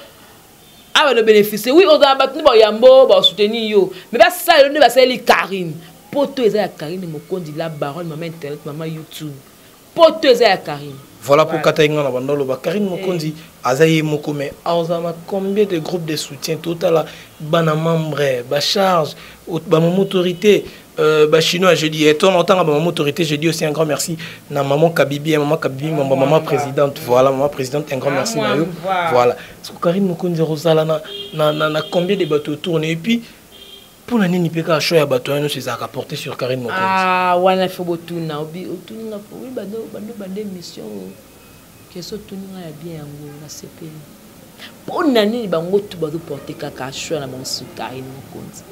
awa no bénéficie. Oui, ozala bato nde bayambo basoutenir yo, mais basala elo nde basaleli Karine. Poto eza ya Karine Mokonzi, la baronne, mama internet, mama YouTube. Poto eza ya Karine. Voilà pour kata nga na banda oloba Karine Mokonzi aza ye moko, mais aza na combien de groupes de soutien? Totala bana membre, bacharge, bamama autorité. Bah, chinois, je dis, et toi, on entend à maman autorité, je dis aussi un grand merci na maman Kabibi, maman Kabibi, maman, maman présidente, voilà, maman présidente, un grand merci na yo. Voilà. Parce que Karine Mokonzi Rosala na, na, na, na combien de bateaux tournés, et puis, pour la nini peka choix ya bato wana ezalaka porté sur Karine Mokonzi. Ah, wana fo botuna, obi otuna oui bando bando bande mission. Question otuni nga ya bien yango nasepeli. Mpo na nini bango tu bazoporte kaka choix na bango sur Karine Mokonzi?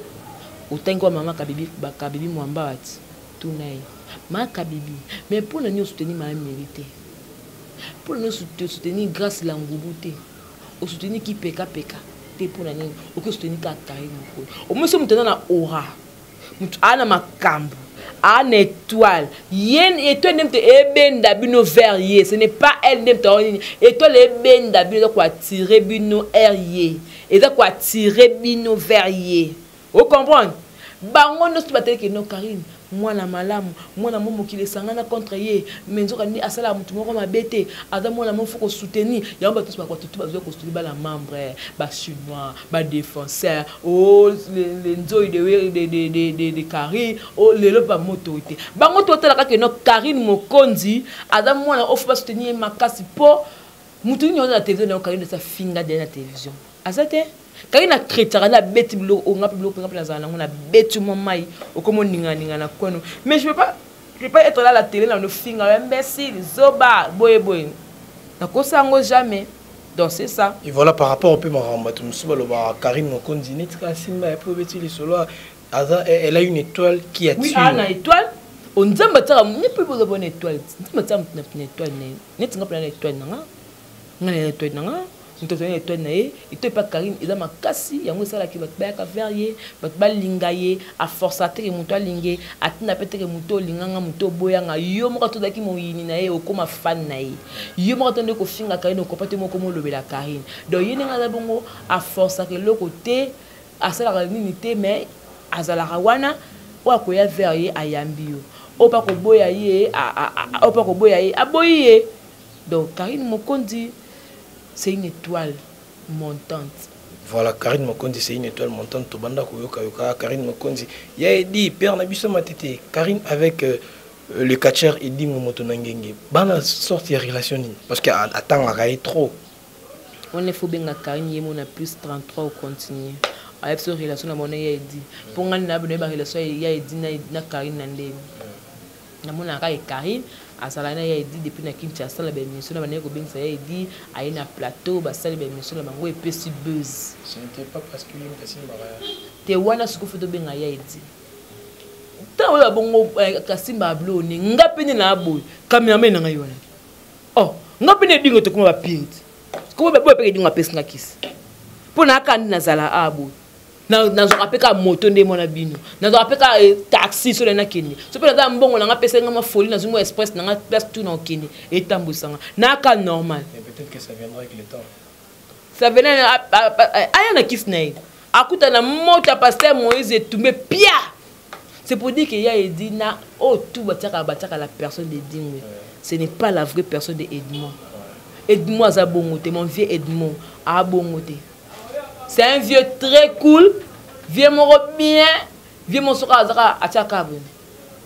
Otangi kwa mama Kabibi, Kabibi Mwamba wati tuna ye mama Kabibi, mais mpo na nini osoutenir mama Meli te? Mpo na nini osoutenir Grâce Langubu te? Osoutenir kipekapeka te mpo na nini? Okoki osoutenir kaka Karine Mokonzi. Omoni so moto aza na aura, moto aa na makambo, aa na étoile, ye étoile nde moto ebenda bino vers ye, ce n'est pas elle nde moto nini, étoile ebenda bino, eza koattire bino vers ye, eza koattire bino vers ye. Ocomprendre? Bango nyonso bateleki no Karine mwana malamu, mwana mo mokili esangana contre ye, mais nzoka nde asalaka motu moko mabe te, aza mwana mo fo kosoutenir. Yango bato nyonso bato tu bazwa kosoutenir bana membre, bachinois, badéfenseur, o le nzoi de Karine, o lelo ba autorité. Bango totalaka ke no Karine Mokonzi aza mwana oyo fo basoutenir ye makasi, mpo motu nini oza na télévision na yo Karine asa finga de na télévision aza te. Karine akretaka nde abeti biloko oyo nga mpe biloko nga mpe nazala nango, nabeti mwa mai okoma oninganinga na kweno, mais je peux pas être là à la télé na nofinga imbécile zoba boye boye, nakosa yango jamais. Donc c'est ça. Et voilà, par rapport au peu makambo bato mosusu balobaka Karine Mokonzi neti kaka simba ya po obeti lisolo, aza, elle a une étoile qui attire. Oui, ana étoile o Nzambe atiaka ni mpe boza bona étoile, Nzambe atiaka moto na étoile na ye, neti nga mpe na étoile na nga, nga na étoile na nga, moto azali na étoile na ye. Étoile epa Karine eza makasi, yango esalaki bato bayaka vers ye, bato balinga ye. Aforsa teke moto alinge, atinda mpe teke moto olinganga, moto oboyanga yo moko tozalaki moyini na ye, okóma fan na ye. Yo moko to nde kofinga Karine, okopa te moko molobela Karine. Donc ye ndenge aza bongo, aforsaka eloko te, asalaka nini te, mais azalaka wana. Oyo akoya vers ye ayambi yo, oyo mpe akoboya ye, oyo mpe akoboya ye aboyi ye. Donc Karine Mokonzi, c'est une étoile montante. Voilà, Karine Mokonzi, c'est une étoile montante. Tobanda koyoka yoka Karine Mokonzi ya Edi père na biso matete Karine avec le catcheur Edi Momoto na ngenge bana sorti ya relation nini, parce que atangaka ye trop. Wana il faut benga Karine ye mona plus 33 au continuer ayebi so relation na bona ya Edi, mpo ngani na bino yeba relation ya Edi na Karine na ndenge namonaka kaka Karine azalaka na ya Edi depuis na Kinshasa na baémission na bandeki kobengisa ya Edi, aye na plateau, basali baémission na bango, epesi buzz. Ce n'était pas parce que ye moto asimbaka ya Te, wana sikoyo fo tobenga ya Edi. Ntango oyo bongo kasimba biloko ni nga mpe nde na boye, cameraman na ngai wana, oh nga mpe nde edingo tokoma bapire te, komo boye mpe edingo apesi nga kisi mpo na aka nde nazala a boye, nazwaka mpe kaka moto nde mwana bino, nazwaka mpe kaka taxi so nakende, so mpe naza mbongo na nga, apesa nga mafoli, nazwi mwa express na nga place tout na okende, etambwisanga naka normal. Mais peut-être que ça viendra avec le temps. Ça venait aya na kisi na ye, akuta na moto ya pasteur Moïse etumbe pia. C'est pour dire que ya Edi na oyo tout batiaka batiaka la personne de Dingwe, ce n'est pas la vraie personne de Edmond. Edmond aza bongo te, mon vieux Edmond abongo te. C'est un vieux très cool, vieux moko bien, vieux moko soki azaka atiaka boye,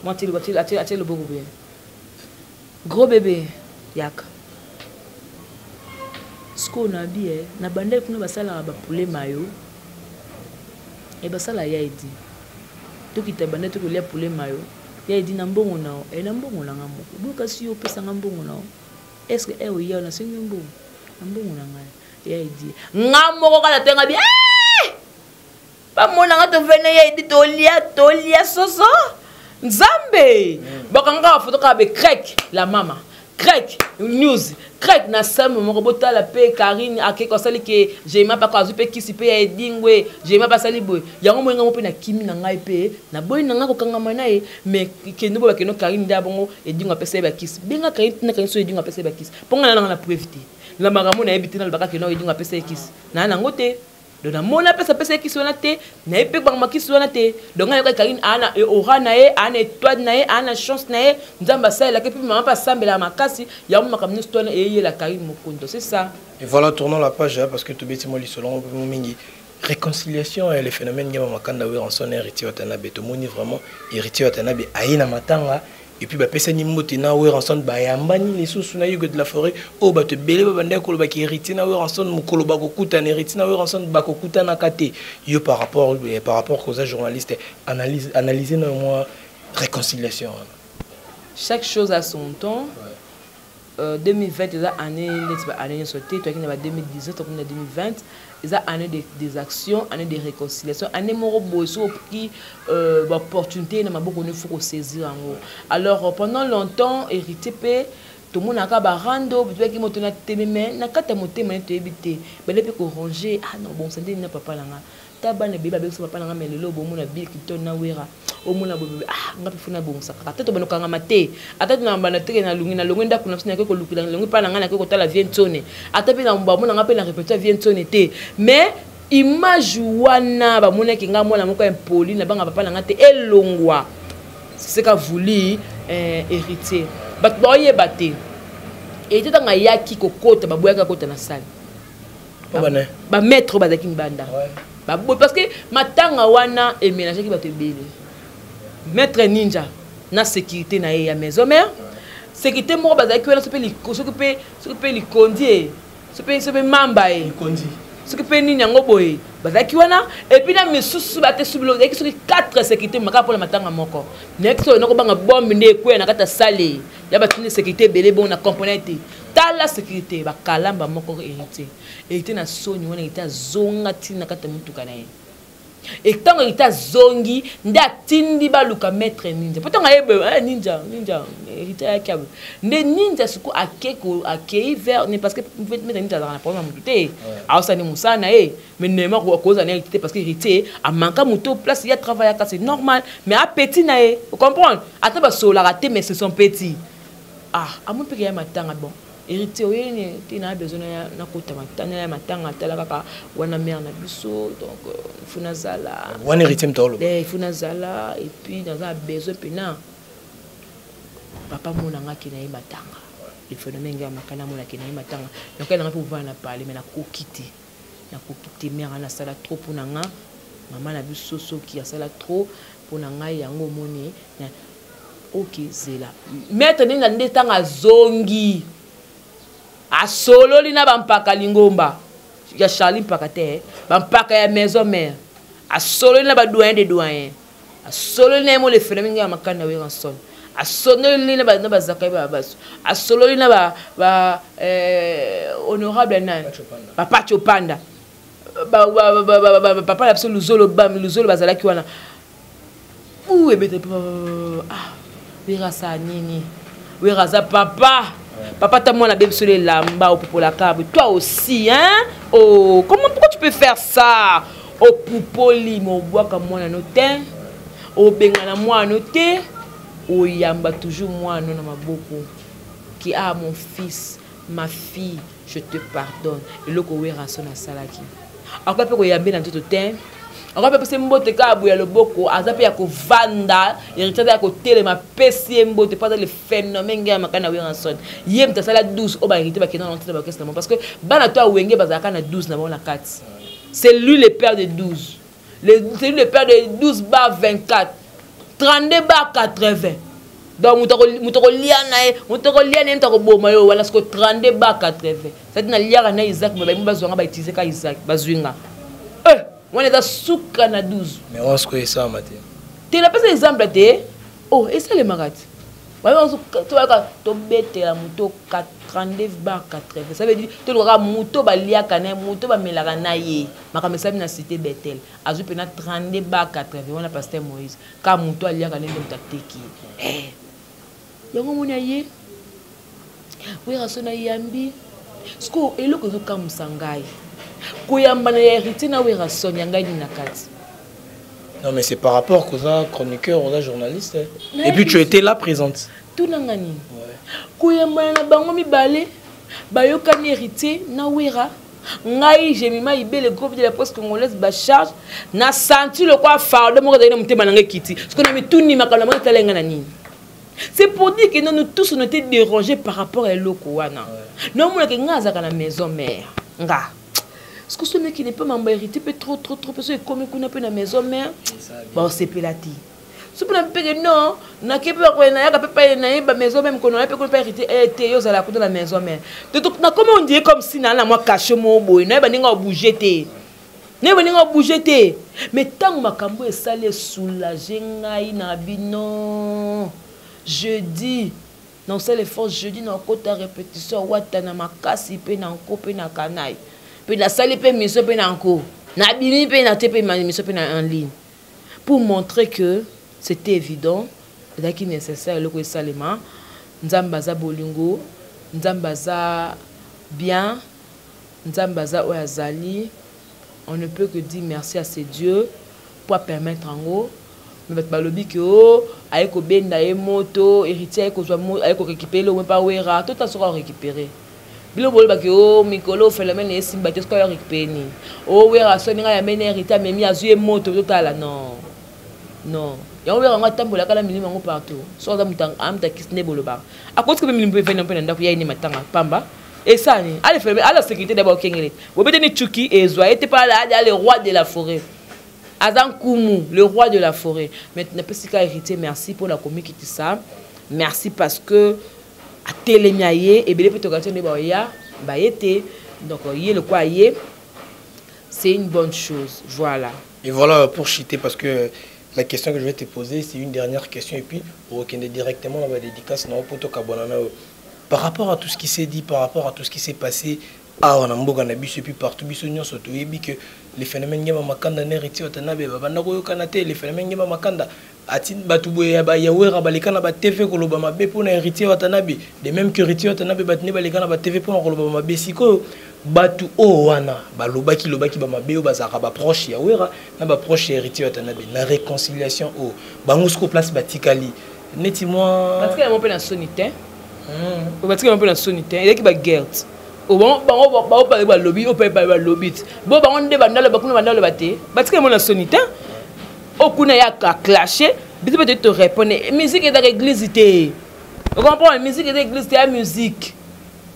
mwa atie loboko boye, gros bébé yaka. Sikoyo na bi na bandaki kuna basalaka bapoulet mayo e basala ya Edi, tokita banda tokolia poulet mayo ya Edi na mbongo na yo e na mbongo na nga moko boye. Kasi yo opesanga mbongo na yo, est ce que e oya nasengi yo mbongo na mbongo na ngai ya Edi nga moko kaka tenga bi bamonanga tovene ya Edi tolia tolia soso Nzambe bakanga bafoto kaka be crek la mama crek news crek na same moko. Botala mpe Karine akeki asali ke Jema mpako azwi mpe kisi mpe ya Edingwe, Jema mpe asali boye yango moyenga mo mpe na kimi na ngai mpe naboyi na ngai kokangama na ye. Mais kende boye bakende Karine nde abongo Edingwe apesa ye bakisi. Benga Karine, tina Karine so Edingwe apesa ye bakisi, mpo ngai nanga na preuve te na makambo nayebi te. Nalobaka kende Edingwe apesa ye kisi naa nango te. Donc namoni apesa apesa ye kisi wana te, nayebi mpe bangama kisi wana te. Donc ngai nayoka Karine aa na aura na ye, aa na étoile na ye, aa na chance na ye, Nzambe asalelaki mpe mama mpe asambelaka makasi, yango makambo nyonso to wana eyeyela Karine Mokondo, c'est ça. Et voilà, tournons la page, hein, parce que tobeti mwa lisolo mingi. Réconciliation et le phénomène Ngema Makanda Werrason Héritier Watanabe, tomoni vraiment Héritier Watanabe aye na matanga et puis bapesani mbote na Werrason, bayambani lisusu na Hugo de la Forêt. Oyo bato ebele babandaki kolobaki Héritier na Werrason mokolo bakokutana, Héritier na Werrason bakokutanaka te. Yo par rapport koza journaliste, analyse na moi réconciliation wana. Chaque chose a son temps. 2020 eza année neti ba année nyonso te. Toyaki na ba 2019, tokomi na 2020. Eza année des actions, année de réconciliation, année moko boye soki okoki baopportunité na maboko no, faut kosaisir yango. Alors pendant longtemps, Héritier mpe tomonaka barando, toyaki moto na teme, mais na kati ya motema ne toyebi te. Bale mpe koranger: ah non, bon, sande na papa na nga, ta bana ebele babengisa papa na nga, mais lelo bomona Bill Clinton na Wera, omona boye, ah, nga mpe funa bongisa kaka te. Tobanda te, ata na banda teke nalungi, nalongwe ndako na biso, nake kolukila, nalongwe mpa na ngai, nake kotala vie ntsone, ata mpe bamona nga mpe na répertoire vie ntsone te. Mais image wana bamonaki nga mwana moko impoli na banga papa na nga te, elongwa. C'est ce qu'a voulu Héritier. Bato baoyeba te, Héritier ntango ayaki kokota, baboyaki akota na salle. Bamaître oyo bazalaki libanda baboyi, parce que matanga wana emélangeaki bato ebele. Maître Ninja na sécurité na ye ya maison mère, sécurité moko bazalaki wana, soki mpe likondi ye, soki mpe mamba ye, soki mpe nini yango boye, bazalaki wana. Et puis na misusu bate subilo, ezalaki soki 4 sécurité makaka mpona matanga moko. Nayaki soki nakobanga bombe nde ekweya na kati ya sale ya batindi sécurité ebele bongo na comprendre te. Tala sécurité bakalamba moko Héritier, Héritier na soni wana, Héritier azonga ntina na kati ya motuka na ye. Ntango Héritier azongi nde atindi baluka maître Ninja, po ntango ayebe Ninja, Ninja, Héritier ayaki abe nde Ninja siko akei vers, parce que maître Ninja azalaka na problème ya motu te, aosala mosala na ye. Mais nema akozala na Héritier te, parce que Héritier amanka moto place ya travaillaka, c'est normal, mais apeti na ye, comprendre, ata basololaka te, mais c'est son petit. Ah, amoni mpe ya matanga. Bon, Héritier oyeni te, na besoin nakota matanga ya matanga, atala kaka wana mare na biso, donc faut nazala. Wana Héritier moto oloba. Il faut nazala, et puis naza na besoin mpena papa monanga ake na ye matanga. Le phénomène ngai ya makana amonaki na ye matanga, nakoki nanga mpe kovanda na pale, mais nakoki te, nakoki te. Mare wana asala trop mpo na nga, mama na biso soki asala trop mpo na ngai, yango omoni. Ok, zela maître ndenge nde ntango azongi, asololi na bampaka lingomba ya Charlie Mpaka te, bampaka ya maison mère, asololi na badoyen de doyen, asololi na ye mo le phénomène ngai ya makanda Werrason, asololi na bazakari babaso, asololi na ba honorable nani, papa Chopanda, papa na biso Luzolo, Luzolo bazalaki wana. U ebete, ah, Wera asala nini? Wera aza papa, papa ta mwana abebi solo elamba opupolaka. Toi aussi, hein? Oh, comment, pourquoi tu peux faire ça? Opupoli ma obwaka mwana no te, obengana mwana no te, oyamba toujours mwana no na maboko ki: ah, mon fils, ma fille, je te pardonne. Eloko Wera so nasalaki, akoka mpe koyambe na nzoto te, akoka mpe pesa mbote kaka boye ya loboko. Aza mpe ya kovanda, Héritier aza ya kotelema, apesi ye mbote mpo aza le phénomène ngai ya makani na Werrason. Ye moto asala 12 oyo bahéritier bakenda na ntina baorchestre na bango, parce que bana to awenge bazalaka na 12 na bango na kati. C'est lui le père de 12, c'est lui le père de 12 bar 24, 32 bar 80. Donc moto akolia na ye, moto akolia na ye, moto akoboma yo wana siko 32 bar 80. Sadi naliaka na Isaac, me bayimo bazwanga, bautilize ka Isaac, bazwi nga. Eh, wana eza suka na 12. Mais wana sikoyo esalama te. Te, napesa exemple te. Oh, esalemaka te. Toyaka tobetela moto 32 bar 80, ça veut dire tolukaka moto baliaka na ye, moto bamelaka na ye. Makambo esalami na cité Betel, azwi mpena 32 bar 80 wana, pasteur Moïse ka moto aliaka ndenge moto ateki ye. Yango moni aye Wera so nayambi siko. Eloko ezokamwisa ngai, koyambana ya Héritier na Werrason, ya ngai nini na kati? Non, mais c'est par rapport qu'aux chroniqueurs, aux journalistes. Et puis tu étais là présente. Tunanga nini? Koyambana na bango mibale, bayokani Héritier na Wera. Ngai Jemima Ibele, groupe de la presse congolaise, bacharge na senti lokwa fardeau moko ezali na motema na ngai ekiti. Soki na mituni makambo na bango, etala ngai na nini? C'est pour dire que non, nous tous, on était dérangés par rapport à eloko wana. Naomonaka ngai azalaka na maison mère, nga Parce que ce mec il n'est pas mambo hérité mpe trop trop trop mpe so ekomi kuna mpe na maison mère baosepela te. So mpe na mpeke non nake mpe bakoya nayaka mpe paye nayeba maison meme kono mpe kuna mpe hérité eh, te yo ozala kuna na maison mère. Donc nakomi on dirait comme si naa na mwa cachet moko boye nayeba ndenge obouge te, nayeba ndenge obouge te. Mais ntango makambo esali esoulage ngai na bino jeudi, nasala effort jeudi nakota répétition wata na makasi mpe na nko mpe na kanai mpe nasali mpe mission mpe na nko nabimi mpe na te mpe mission mpe na en ligne pour montrer que c'était évident, ezalaki nécessaire eloko esalema. Nzambe aza bolingo, Nzambe aza bien, Nzambe aza oyo azali. On ne peut que dire merci à ce Dieu pour permettre yango. Mais bato balobi ke o aye kobenda ye moto, héritier aye kozwa, aye korécupérer eloko mpa Wera. Tota soki arécupérer bilo bolobaki o mikolo phénomène esimba te, soki ayo récupérer nini? O Wera so ndenge ayameni héritier, amemi azwi ye moto, totala. Non non, yango Wera yango atambolaka na milimo yango partout. So aza moto amuta kisi nde bolobaka akotika mpe milimo mpe evandi mpe na ndako ya ye nde matanga pamba esani ale phénomène ala sécurité d'abord okengele bobete ni tchuki ezwa ye te mpe ala le roi de la forêt, aza nkumu, le roi de la forêt. Mais napesi ka héritier merci mpona komikitisa, merci parce que atelemi aye ebele mpe tokati nde baoya baye te. Donc ye lokwa ye, c'est une bonne chose, voilà. Et voilà, pour chuter, parce que la question que je vais te poser, c'est une dernière question, et puis on directement dans la dédicace na poto kabonana. Par rapport à tout ce qui s'est dit, par rapport à tout ce qui s'est passé awa na mboka na biso et puis partout, biso nyonso toyebi que les phénomènes Ngema Makanda na Héritier Watanabe babanda koyokana te. Les phénomènes Ngema Makanda ati bato boye ya Wera baleka na baTV koloba mabe mpona Héritier Watanabe, de même que Héritier Watanabe bato nde baleka na baTV mpona koloba mabe. Sikoyo bato oyo wana balobaki lobaki bamabe oyo bazalaka baproche ya Wera na baproche ya Héritier Watanabe, na réconciliation oyo bango sikoyo place batikali neti mwa Batikali yango mpe na soni te, batikali yango mpe na soni te. Ezalaki baguerre te, bango bao balobi oyo mpe balobi te, bo bango nde bandaloba kuna, bandaloba te, batikali yango na soni te. Oyo kuna ya aclashe biso mpe toyi torépondre. Musique ezaka église te, ocomprendre? Musique eza église te, ya musique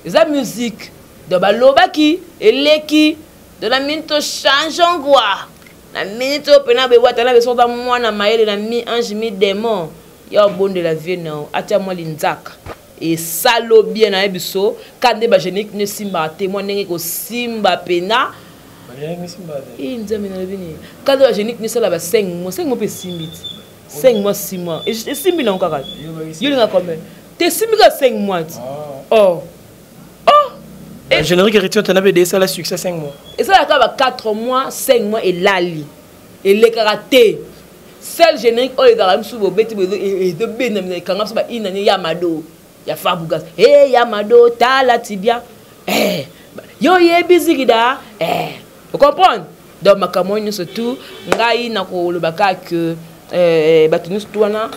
eza musique. Donc balobaki eleki. Donc na minute tochange ngwa na minute oyo mpena bewata na beso oza mwana mayele na mi ange mi démon ya obondela vie na yo atia mwa linzaka esalo bien na ye biso ka nde bagénérique no esimbaka te mwa ndenge kosimba pena. Eh, Nzambe, nalobi nini? Ka nde bagénérique no esala ba 5 mois, 5 mois mpe esimbi ti 5 mois, 6 mois esimbi nango kaka. Yo olinga combien te? Esimbi kaka 5 mois ti. Oh oh. Générique Héritier Watanabe de esala succès 5 mois? Esalaka ba 4 mois, 5 mois elali, elekaka te. Seul générique oyo ezalaka mosusu bobeti ezobenda ekanga biso bainani ya Mado ya Fabugas e ya Mado tala tibia eh, yo oyebi zikida eh, ocomprendre? Donc makambo oyo nyonso tu ngai nakoloba kaka ke eh, bato nyonso tu wana,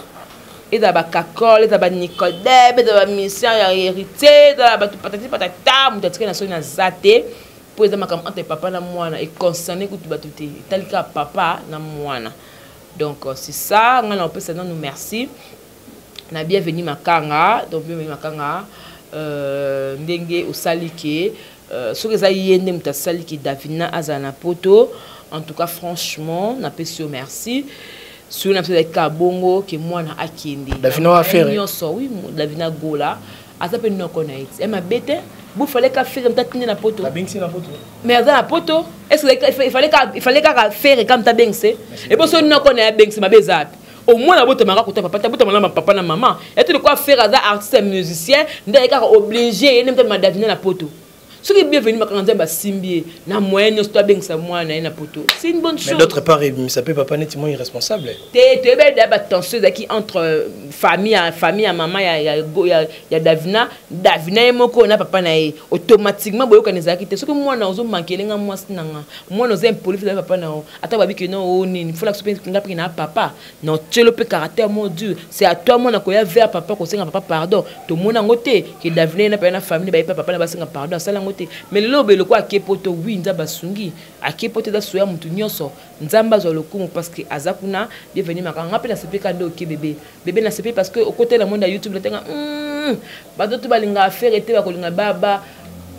ezala bakakole, ezala banicodeme, ezala bamission ya héritier, ezala bato patati patata, moto atikali na soni naza te, mpo eza makambo entre papa na mwana, econcerne kutu bato te, etali kaka papa na mwana. Donc c'est ça. Ngai na kopesa nanu merci na Bienvenu Makanga. Donc Bienvenu Makanga, ndenge osali ke soki eza ye nde moto asali ke Davina azala na poto, en tout cas franchement napesi yo merci. Soki na biso ezalaki kaka bongo ke mwana akende Davina wa affaire. Nyonso, oui, Davina Gola aza mpe noko na ye ti mabe te. Bofale ka Ferre moto atinde na poto. Babengisi na poto. Mais aza na poto. Est ce que il fallait kaka Ferre ka moto abengise? Epo so noko na ye abengise, mabe eza api? Au moins abotamaka kota papa te, abotama na papa na mama ete lokwa Ferre aza artiste musicien nde aye kaka obligé ye nde moto amema Davina na poto. Soki Bienvenu Makanga, Nzambe asimbi ye na moyen nyonso to abengisa mwana na ye na poto, c'est une bonne chose. Mais d'autre part ebimisa mpe papa neti moi irresponsable. Te, toyebi da batension ezalaki entre famille ya mama ya Davina, Davina ye moko na papa na ye. Automatiquement boyokani ezalaki te. Soki mwana ozomankele nga mwasi na nga, mwana oza impoli eza papa na yo, ata babi ke non o nini folakso mpe nga mpe na papa na otielo mpe caractère mo dur. C'est à toi mwana koya vers papa kosenga papa pardon. Tomona yango te ke Davina ye na mpe na famille baye mpe papa na basenga pardon, asala yango te. Mais lelo oyo eloko ake poto, oui, Nzambe asungi, ake poto, eza soya motu nyonso, Nzambe azwa lokumu parce que aza kuna. Bienvenu Makanga, nga mpe nasepe ka nde oke bebe bebe, nasepe parce que okotela monde ya YouTube natenga bato to balingaka Ferre te, bakolinga baba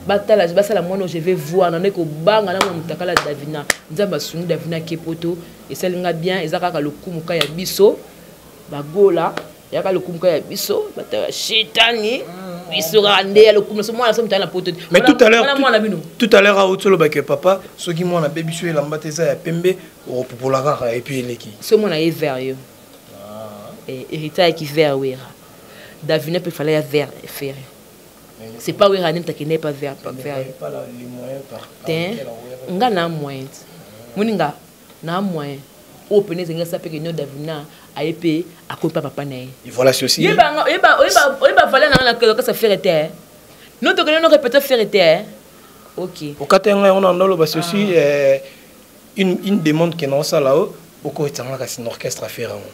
Batala, basala mwana, je vais voir na ndeko banga na mwana mutakala Davina. Nzambe asungi Davina kepoto esali nga bien, eza kaka lokumu ka ya biso bagola, yaka lokumu ka ya biso bato ya shetani, biso kaka nde ya lokumu so mwana so mutala na poto. Mais tout à l'heure, mwana bino, tout à l'heure auti olobaki papa, soki mwana abebi so elamba te, eza ya pembe, okopupola kaka et puis eleki. So mwana ye vert yo, héritier ayaki vert Wera, Davina mpe fala ya vert Ferre. C'est pas Wera nde takende pas vert vert te. Nga na moyen moninga na moyen oyo pene ezengi asa mpe ke no Davina aye mpe akomi mpa papa na ye. Voilà, c'est aussi Oyeba valeur nanga na kasa Ferre te, no tokende no répéter Ferre te, ok. Okata ngai yango na ndoloba, c'est aussi une demande ke naosala o okoetanga kasi na orchestre affaire yango.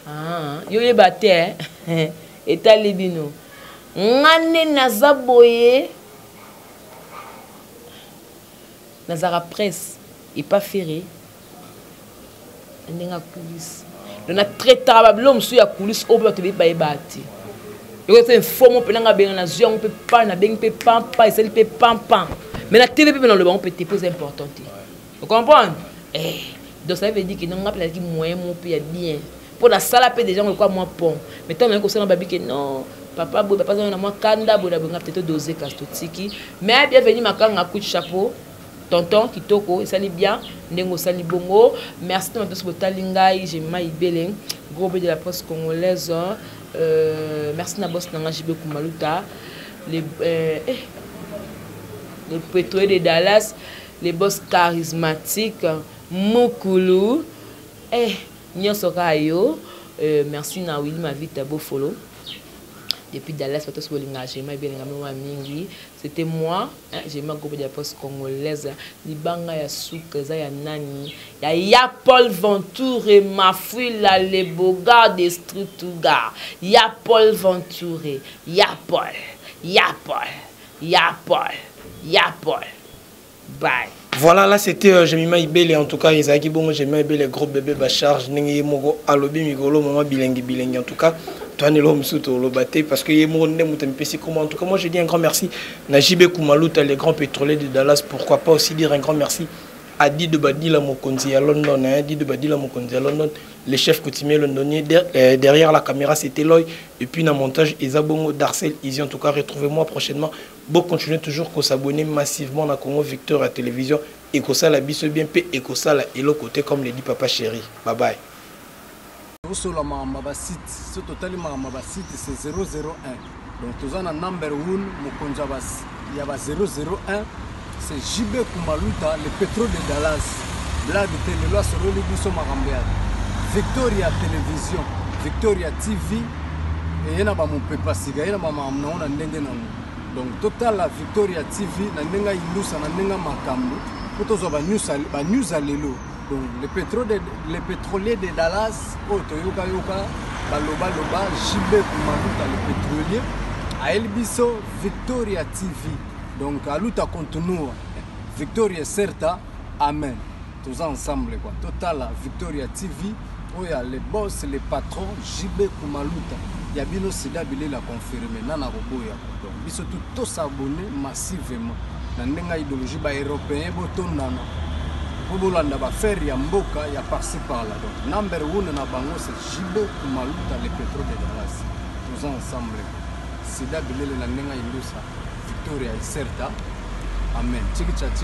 Yo oyeba te, etali bino. Nga nde naza boye, nazalaka presse epa Ferre ndenge ya coulisse, donc natraitaka babilo mosusu ya coulisse oyo mpe bato bayeba te. Ekosa info mpe nanga benga, nazwi yango mpe pa nabengi mpe pampa, esali mpe pampan, mais na tv mpe naloba yango mpe te mpo eza important te, ocomprendre? Donc ça veut dire que nga mpe nazalaki moyen mo mpe ya bien mpo nasala mpe déjà ngo ekwa mwa pont, mais ntango nayi kosala babi ke non, papa boye, papa aza na mwa kanda boye na boye, nga peut-être dose kasi totiki. Mais bienvenu Makanga, coup de chapeau tonton, kitoko, esali bien ndenge osali bongo. Merci to nyonso botali ngai, Jemima Ibele, gros B de la presse congolaise. Merci na boss nanga JB Kumaluta, le pétrolier de Dallas, les boss charismatiques Mukulu, nyonso kaka yo. Merci na Willy Mavita Bofolo depuis Dallas. Bato bolinga Jema ebelinga mewa mingi. C'était moi, hein, Jema groupe de la poste congolaise. Libanga ya suka eza ya nani? Ya Paul Venture Mafuila, le beau de Strutuga. Ya Paul Venture, ya Paul, ya Paul, ya Paul, ya Paul, bye. Voilà, là c'était Jemima Ibele, en tout cas, ezalaki bongo Jemima Ibele, gros bébé ba charge, ndenge ye moko alobi mikolo mama bilengi bilengi. En tout cas, toi nelo mosusu toloba te parce que ye moko nde moto amipesi comment. En tout cas, moi je dis un grand merci na JB Kumaluta, le grand pétrolier de Dallas. Pourquoi pas aussi dire un grand merci à Dido Badila Mokonzi à London, hein, Dido Badila Mokonzi à London, le chef coutumier londonien. Derrière la caméra, c'était Loy. Et puis, dans le montage, Isabongo, Darcel, Izzy. En tout cas, retrouvez-moi prochainement. Bon, continuez toujours à s'abonner massivement dans Congo Victor à télévision. Et que ça, la biso bien, et que ça, la et l'autre côté, comme le dit papa chéri. Bye bye. Osola makambo ya basite, so totali makambo ya basite, c'est 001. Donc toza na number 1, mokonzi ya ba 001, c'est JB Kumaluta, le pétrole de Dallas. Blague te, lelo asololi biso makambo ya Victoria Télévision, Victoria TV, eye na bamopepa sika, ye na bamakambo nango na ndenge nango. Donc totala Victoria TV na ndenge ayindusa, na ndenge makambo mpo tozwa banews ya lelo. Donc le pétrolier de Dallas oyo toyokayoka balobaloba, JB Kumaluta le pétrolier ayeli biso Victoria TV. Donc aluta continua, Victoria certa, amen. Toza ensemble quoi. Totala Victoria TV oyo ya le boss, le patron JB Kumaluta ya bino, sida bilela confirmé nana koboya. Donc biso tu tosabonner massivement na ndenge ya idéologie baeuropéen, botondana mpo bolanda baaffaire ya mboka ya par-ci par-là. Donc number one na bango, c'est JB Kumaluta, le pétrole de Dallas. Toza ensemble, sida bilele na ndenge ya indusa, Victoria Iserta, amen. Chiki cha chiki.